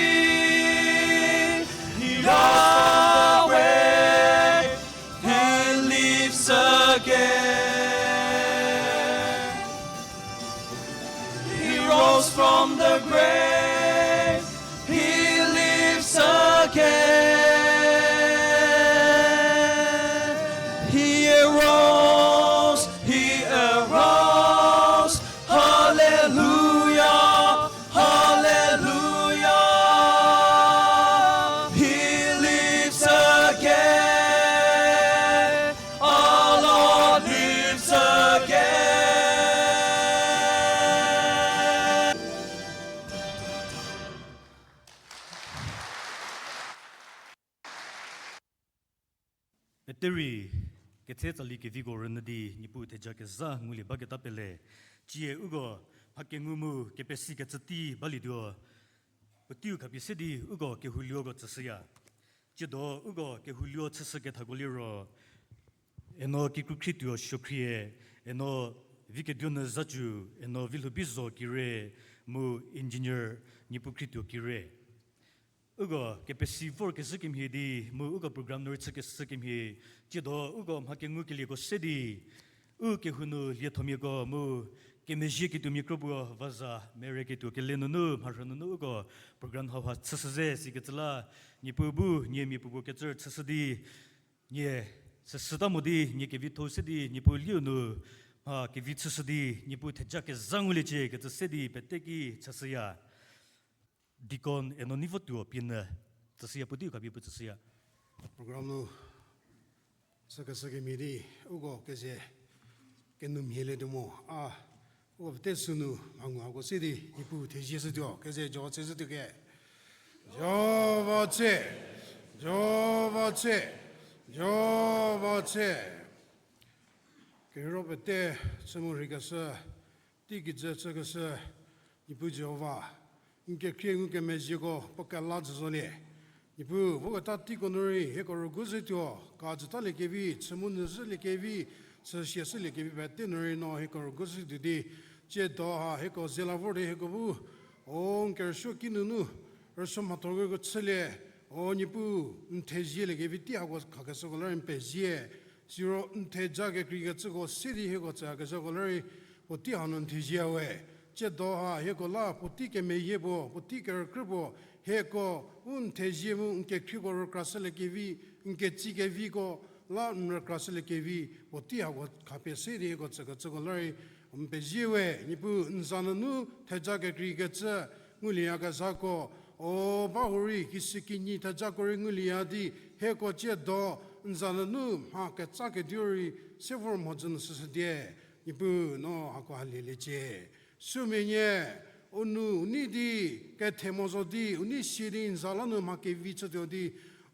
Yahweh, he lives again. He rose from the grave. He lives again. He arose. He arose. Hallelujah. Hallelujah. Peterei, ketse tsali keviko rünyü di Niepuu theja kezha ngulie baketa pele. Cie uko mha kengu mu kepesikecü tei balietuo, puoteiu khapie se di uko kehoulioko tsüshüya. Tsiedo uko kehouliu chüshükethako liro, eno Kikrukhriethuo Suokhrie, eno Vikeduonuo Zacu, eno Vilhoubizo Kire, mu engineer Niepukhrietuo Kire. Uko kepesi vorkezhü kemhie di, mu uko program nu rei chükeshü kemhie, tsiedo uko mha kengukelieko se di, u kehou nu liethomiako mu kemezhieketuomia kro puo va za mereketuo kele nunu mharhü nunu uko program hauha chüshü ze sikecü la, Niepuu bu nie mia puopuo kecü chüshü di, nie süsüta mo di nie kevitho se di Niepuu liu nu mha kevi chüshü di Niepuu theja kezha nguliecie kecü se di pete ki chüshüya. Deacon eno Neivotuo Pienyü, tsüshüya puoteiu khapie puo tsüshüya. Program nu chükeshü kemhie di, uko keze kenoumhie le tuo mo, a, uko pete sünu mha ngu hako se di Niepuu thezie shütuo, keze jo tse shütuo ke. Jihova tse, Jihova tse, Jihova tse. Kerhei pete chü mu rheikeshü, teikijü chükeshü, Niepuu Jihova, n kekhrie ngukemezhieko puo kela jü zolie. Niepuu, voketa teiko nu rei hieko rügu zhütuo, ka jütaliekevi, chü mu nyü zhüliekevi, chü sia shüliekevi pete nu rei no hieko rügu zhütuo di, tsiedo ha hieko ze la vor di hieko bu, o n kerüsuo ki nunu, rüsuo mhatho keko chülie, o Niepuu, n thezieliekevi tei hako khakeshüko la rei n pezie, siro n theja kekreikecüko se di hieko tsüyakezhako la rei, puotei hanu n thezie we. Tsiedo ha hieko la puotei kemeyie puo, puotei kerükrü puo, hieko u n thezie mu n kekhrieko rükrashüliekevi, n ketsikeviko la n rükrashüliekevi, puotei hako khapie se di hieko tsükecüko la rei n pezie we. Niepuu, n za nunu theja kekreikecü ngulieyakezhako, o ba hurei kishükinyi thejako rei ngulieya di, hieko tsiedo n za nunu mha ketsa kediu rei se vor mhodzü nu shüshüdie. Niepuu, no hako ha lieliecie. Sümia nie, u nou u nei di, kethe mo zo di, u nei sie di n za la nu mha kevi chütuo di,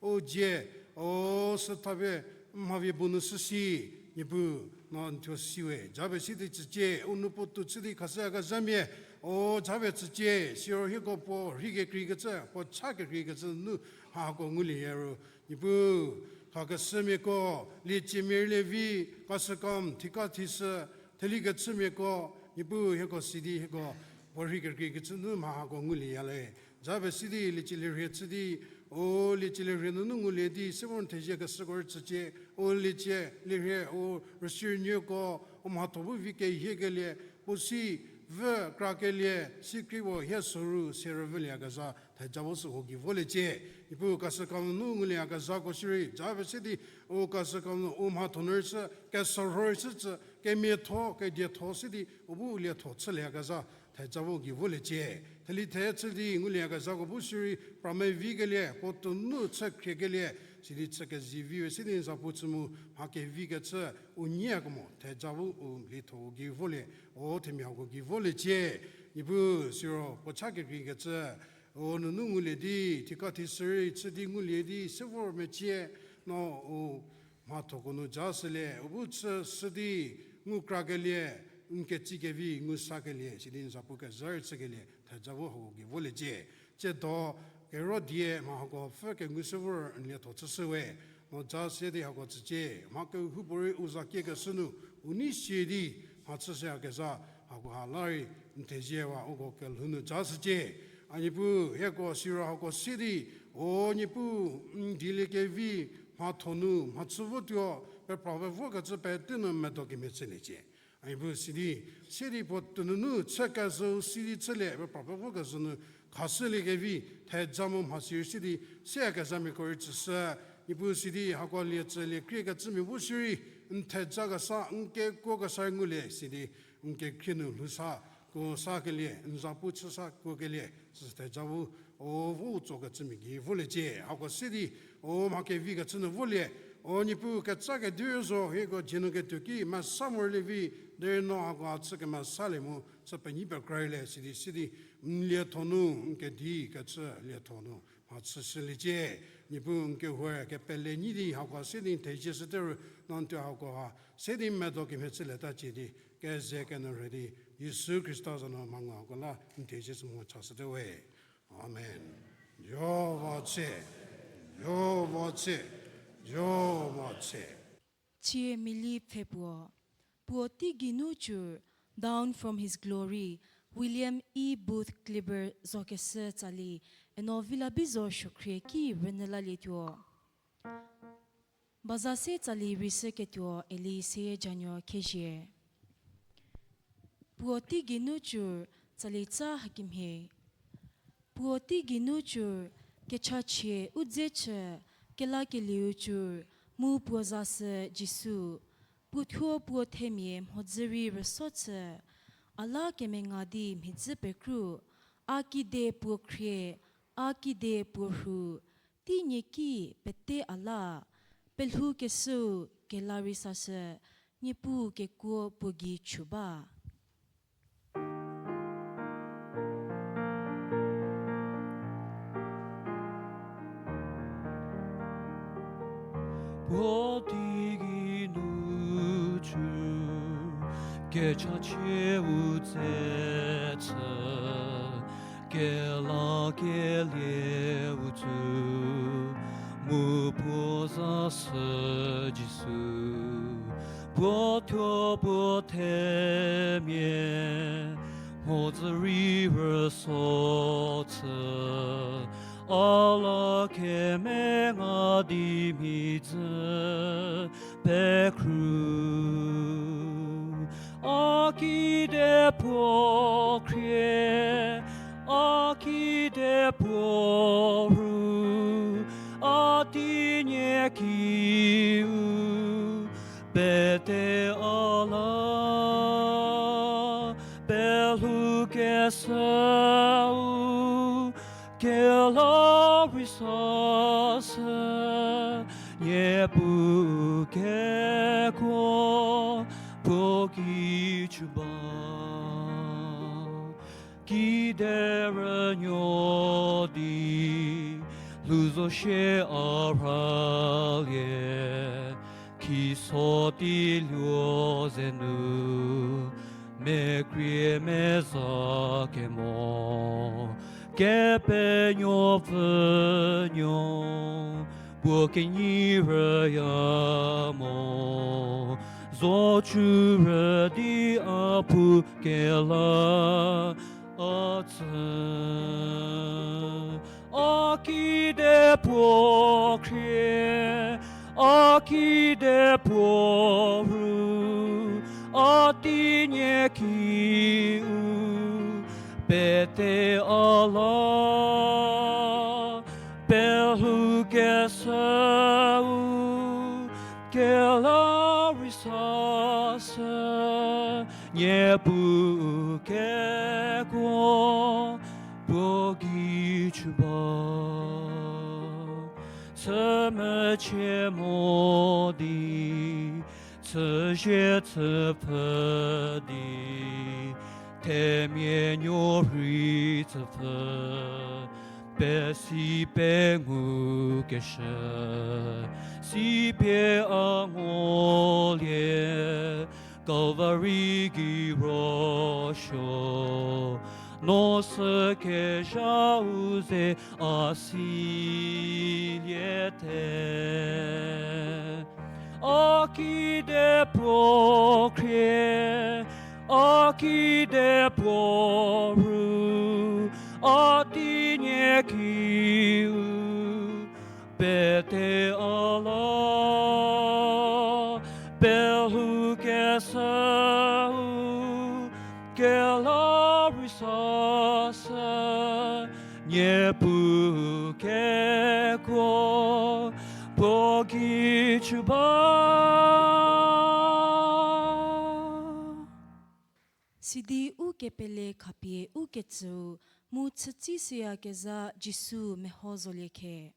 u dzie, o süthapie mhavie bu nu shüsi, Niepuu, no n thuo si we, japie si di tsücie, u nou puotou chü di khashüyakezhamia, o japie tsücie, siro hieko puo rhei kekreikecü, puo cha kekreikecü nu hako ngulieya ru, Niepuu, khakeshümiako, lieciemia rei lie vi, kashükam, thika thisü, thelikechümiako, Niepuu hieko si di hieko puo rhei kekreikecü nu mha hako ngulieya le. Japie si di liecie lirhie chü di, o liecie lirhie nunu ngulie di, se vor n theziekeshüko rei tsücie, o liecie lirhie, o rüsi rünuoko, u mhatho bu vi kehiekelie, puo si vü krakelie, sikri puo hie soru se rüvülieyakezha theja vo süko gei voliecie. Niepuu kashükam nunu ngulieyakezhako shierei, japie se di, u kashükam nu u mhatho nu rei chü, kesorho rei chü tsü, kemiatho, kedietho se di, u bu lietho chülieyakezha theja vo gei voliecie. Theli the chü di ngulieyakezhako bu shierei, pra mevikelie, puo tuonu chü khriekelie, sidi chü kezivi we se di n zapu chü mu mha kevikecü, u nyiekemo theja vo u lietho gei volie, o themiako gei voliecie. Niepuu siro puo cha kekreikecü, o nunu ngulie di, thika thisü rei chü di ngulie di, se vor mecie, no u mhathoko nu ja shülie, u bu chü shü di, ngu krakelie, n ketsi kevi ngu sakelie, sidi n zapu kezha rei chükelie theja vo hako gei voliecie. Tsiedo, kero die mha hako pfü kengu se vor n lietho chüshü we, no ja se di hako tsücie, mha kehoupuorei u za kiekeshü nu, u nei sie di, mha chüshüyakezha, hako ha la rei n theziewa uko kelhou nu ja shücie. A Niepuu, hieko siro hako se di, o Niepuu, n dieliekevi, mhatho nu mhachü votuo, pepra pevokecü pete nu medo kemhie chüliecie. A Niepuu sidi, se di puo tuonunu chü kezhü sidi chülie, pepra pevokezhü nu khashüliekevi, theja mu mhasi rei sidi, seyakezhamiako rei tsüshü, Niepuu sidi, hako lie tsülie kriekecümia bu shierei, n thejakesa, n kekuokesa ngulie sidi, n kekhrie nu lhousa, kuo sakelie, n zapu chüsa kuokelie, sü theja bu, o vo tsokecümia gei voliecie, hako se di, o mha kevikecü nu volie, o Niepuu ketsa kediu zo, hieko dzie nu ketuo ki mesa morlie vi, derei no hako ha chü kemesalie mu, chü penyi pekra rei le, sidi, sidi, n lietho nu, n kedi kecü lietho nu, A chüshüliecie, Niepuu n kehou kepele nyi di hako se di n thezie shüte ru, no n tuo hako ha se di medo kemhie chülieta cie di, keze kenyü rhü di, Jisu Khrista za nu mha ngu hako la n thezie shü mu chashüte we. Amen. Jihova tse, Jihova tse, Jihova tse. Tsie Mili Pfhepuo. Puo teigei nu cur, Down from His Glory, William E. Booth Clibborn zokeshü tsali, eno Vila Bizo suokhrie ki rünyü lalietuo. Baza se tsali rei shüketuo Eli Seyie Januo Khezhie. Puo teigei nu cur, tsali tsa hakemhie. Puo teigei nu cur, kechachie u dze chü, kelakelieu cur, mu puo zashü Jisu, puothuo puo themia mhodzü rei rüso chü, a la kemenga di mhidzü pekru, a kide puo khrie, a kide puo rhu, tei nie ki pete a la, pelhoukeshüu kela rei sashü, Niepuu kekuo puo gei chu ba. Puo teigei nu cur, kechachie u dze chü, kelakelieu cur, mu puo zashü Jisu, puothuo puo themia mhodzü rei rüso chü, a la kemenga di mhidzü pekru. A kide puo khrie, a kide puo rhu, a tei nie kiu pete a la, pelhoukeshüu kela rei sashü, Niepuu kekuo puo gei chu ba. Kiderünuo di lhou zo shie a rhalie, khiso teiluo ze nu mekrie meza kemo, Kepenuopfü Nuou puo kenyi rüya mo, zocu rü di a pu kela a tsü. A kide puo khrie, a kide puo rhu, a tei nie kiu pete a la, pelhoukeshüu kela rei sashü, Niepuu kekuo puo gei chu ba. Chü mecie mo di, chüzie chüpfü di, themia nuo rhei tsüpfü, pesi pengukeshü, sipie a ngulie, Kalvari gei ro suo, no sü kezhau ze a siliete. A kide puo khrie, a kide puo rhu, a tei nie kiu pete a la, pelhoukeshüu kela rei sashü, Niepuu kekuo puo gei chu ba. Sidi ukepele khapie ukecüu mu chütsei shüyakezha Jisu meho zolie khe.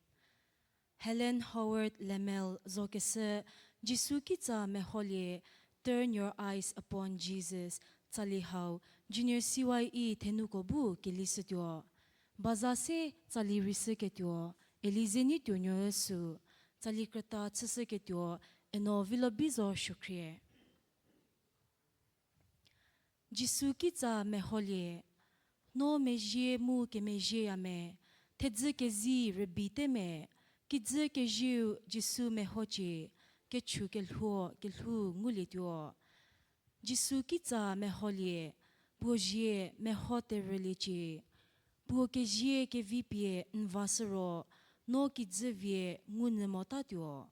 Helen Howard Lemmel zokeshü Jisu kitsa meholie, Turn Your Eyes Upon Jesus tsali hau Junior C Y E thenuko bu kelishütuo. Baza se tsali rei shüketuo, Elize Neituonuo sü, tsali krüta chüshüketuo, Eno Vilobizo Suokhrie. Jisu kitsa meholie, no mezhie mu kemezhieya me, thedzü kezi rübei te me, kijü kezieu Jisu mehocie, kechu kelhuo kelhou ngulietuo. Jisu kitsa meholie, puo zie meho terüliecie, puo kezie kevi pie n va shü ro, no kijü vie ngunyü motatuo.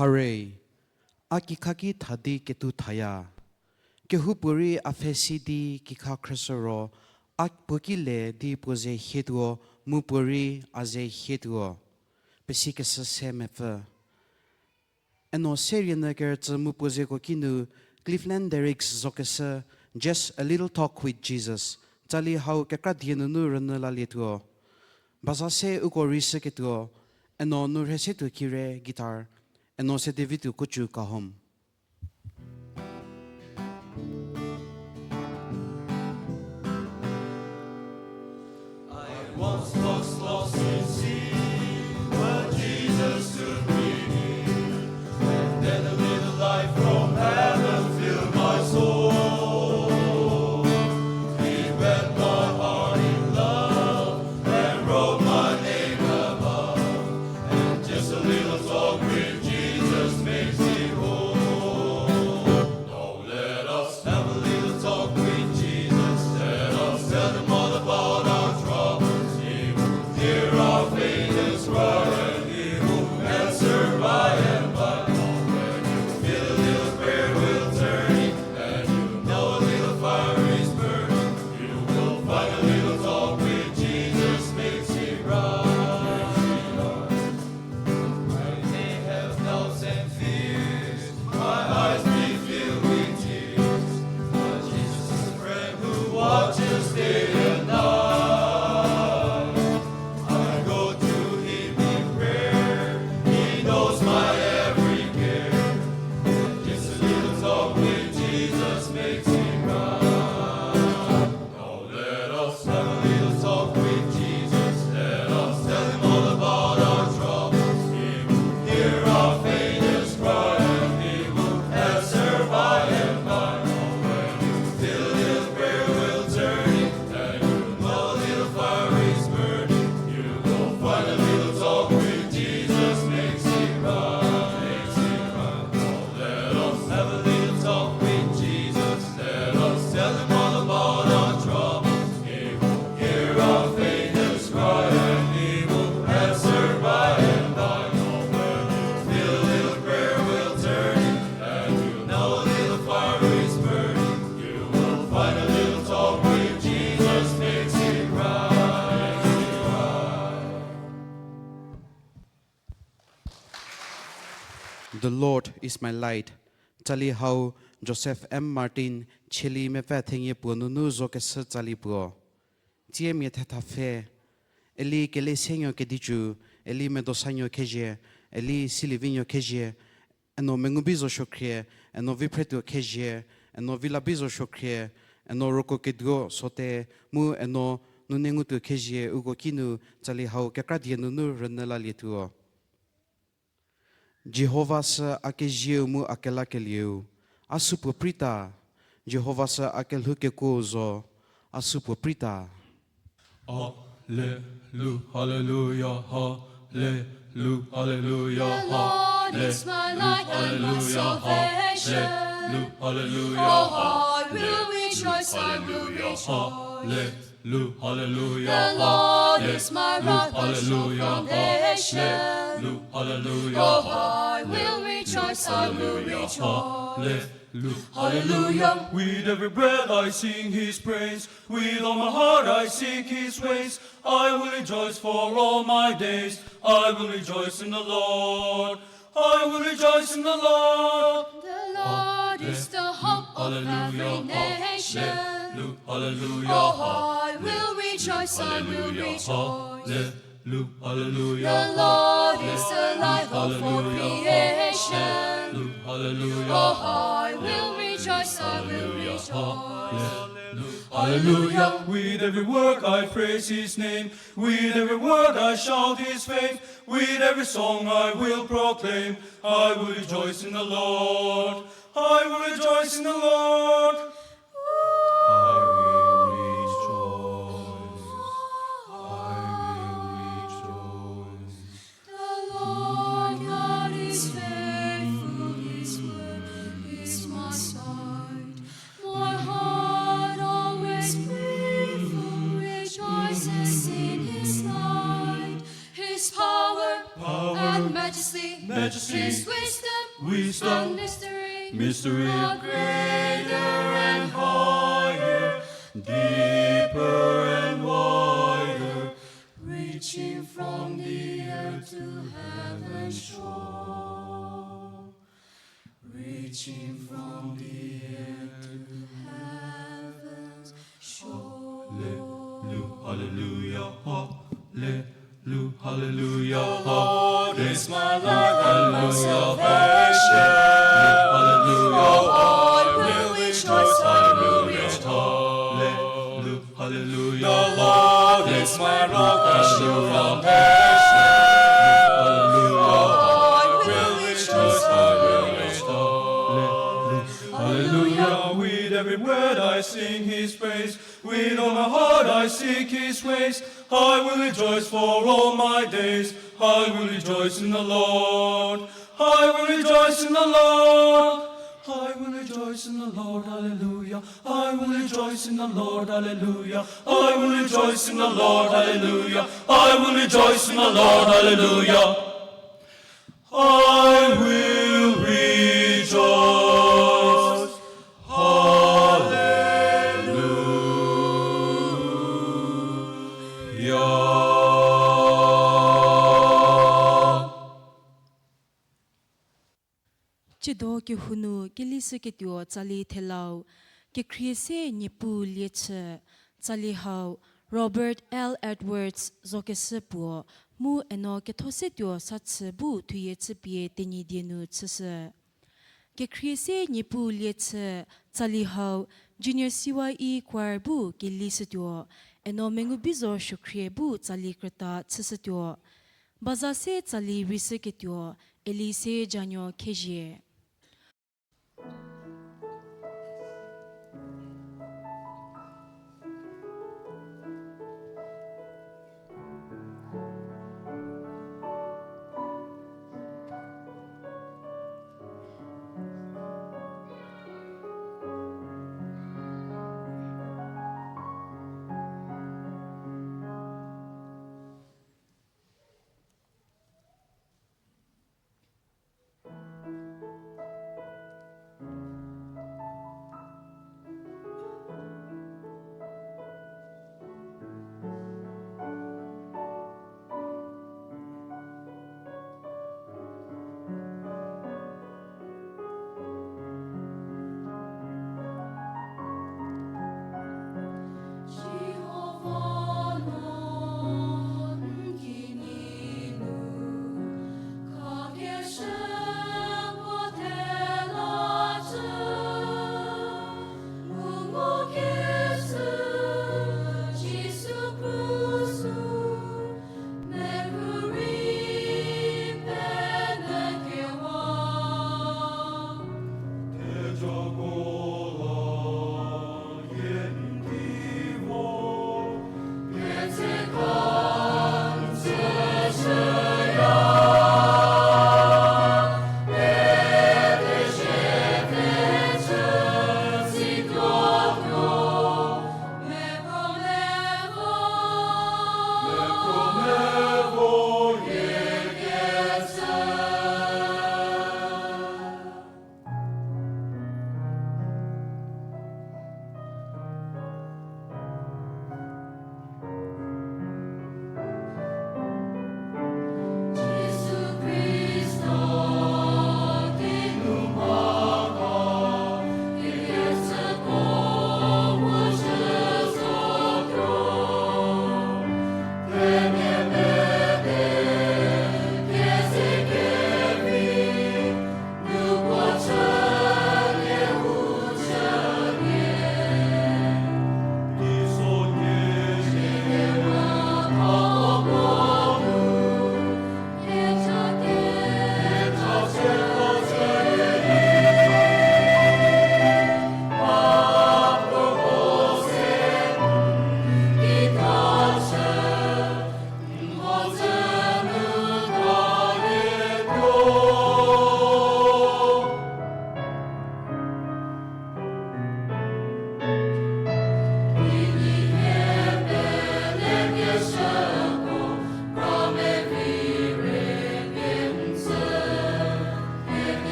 Hare, A kikhaki tha di ketuo thaya. Kehoupuorei a pfhe si di kikha khrüshü ro, a puo ki le di puo ze hietuo, mu puorei a ze hietuo. Pesikeshü se mepfü. Eno serienyü kerücü mu puo zeko kinu Cleveland Derricks zokeshü Just a Little Talk with Jesus, tsali hau kekra die nunu rünyü lalietuo. Baza se uko rei shüketuo, eno nu rhese tuo kire guitar, eno se David tuo kochu kahom. I once was lost in sin, but Jesus took me in. And then a little light from heaven filled my soul. He read my heart in love and wrote my name above. And just a little talk with Jesus makes it whole. Now let us have a little talk with Jesus. Let us tell him all about our troubles. He will hear our faintest cry and he will answer by and by. When you feel a little prayer will turn it, and you know a little fire is burning, you will find a little talk with Jesus makes it right. I may have doubts and fears, my eyes may fill with tears, but Jesus is a friend who watches day and night. I go to him in prayer, he knows my every care. Just a little talk with Jesus makes it right. Now let us have a little talk with Jesus. Let us tell him all about our troubles. He will hear our faintest cry and he will answer by and by. When you feel a little prayer will turn it, and you know a little fire is burning, you will find a little talk with Jesus makes it right, makes it right. Now let us have a little talk with Jesus. Let us tell him all about our troubles. He will hear our faintest cry and he will answer by and by. When you feel a little prayer will turn it, and you know a little fire is burning, you will find a little talk with Jesus makes it right. The Lord is my light. Tsali hau Joseph M. Martin, Cheli mepfü thenie puo nunu zokeshü tsali puo. Tsie mia thetha pfhe, eli kele senuo kedicu, eli medosanuo khezie, eli silievinuo khezie, eno mengu bi zo suokhrie, eno vi phretuo khezie, eno vi la bi zo suokhrie, eno roko keduo sote, mu eno nune ngutuo khezie uko kinu tsali hau kekra die nunu rünyü lalietuo. Jihova sü a kezieu mu a kelakelieu, a supuo prita. Jihova sü a kelhou kekuo zo, a supuo prita. Hallelujah, hallelujah, hallelujah. The Lord is my light and my salvation. Oh, I will rejoice, I will rejoice. Hallelujah, hallelujah. The Lord is my rock, my strong foundation. Oh, I will rejoice, I will rejoice. Hallelujah. With every breath I sing his praise. With all my heart I seek his ways. I will rejoice for all my days. I will rejoice in the Lord. I will rejoice in the Lord. The Lord is the hope of every nation. Hallelujah. Oh, I will rejoice, I will rejoice. Hallelujah. The Lord is the light of all creation. Hallelujah. Oh, I will rejoice, I will rejoice. Hallelujah. With every word I praise his name. With every word I shout his fame. With every song I will proclaim. I will rejoice in the Lord. I will rejoice in the Lord. I will rejoice. I will rejoice. The Lord God is faithful, his word is my sight. My heart always grateful rejoices in his light. His power, power, and majesty, majesty, his wisdom, wisdom, This mystery, mystery, how greater and higher, deeper and wider, reaching from the earth to heaven's shore, reaching from the earth to heaven's shore. Hallelujah, hallelujah. Hallelujah, hallelujah, hallelujah. The Lord is my light and my salvation. Hallelujah, oh, I will rejoice, hallelujah, hallelujah. The Lord is my rock and sure foundation. Hallelujah, oh, I will rejoice, hallelujah, hallelujah. Hallelujah, with every word I sing his praise. With all my heart I seek his ways. I will rejoice for all my days. I will rejoice in the Lord. I will rejoice in the Lord. I will rejoice in the Lord, hallelujah. I will rejoice in the Lord, hallelujah. I will rejoice in the Lord, hallelujah. I will rejoice in the Lord, hallelujah. I will rejoice. Hallelujah. 记得 kehou nu kelishüketuo tsali thelau, Kekhrie se Niepuu lie chü, tsali hau Robert L. Edwards zokeshü puo, mu eno kethosetuo sa chü bu thuyie chüpie Tenyidie nu chüshü. Kekhrie se Niepuu lie chü, tsali hau Junior C Y E Choir bu kelishütuo, eno mengu bizo suokhrie bu tsali krüta chüshütuo. Baza se tsali rishüketuo, Elise Januo Khezie.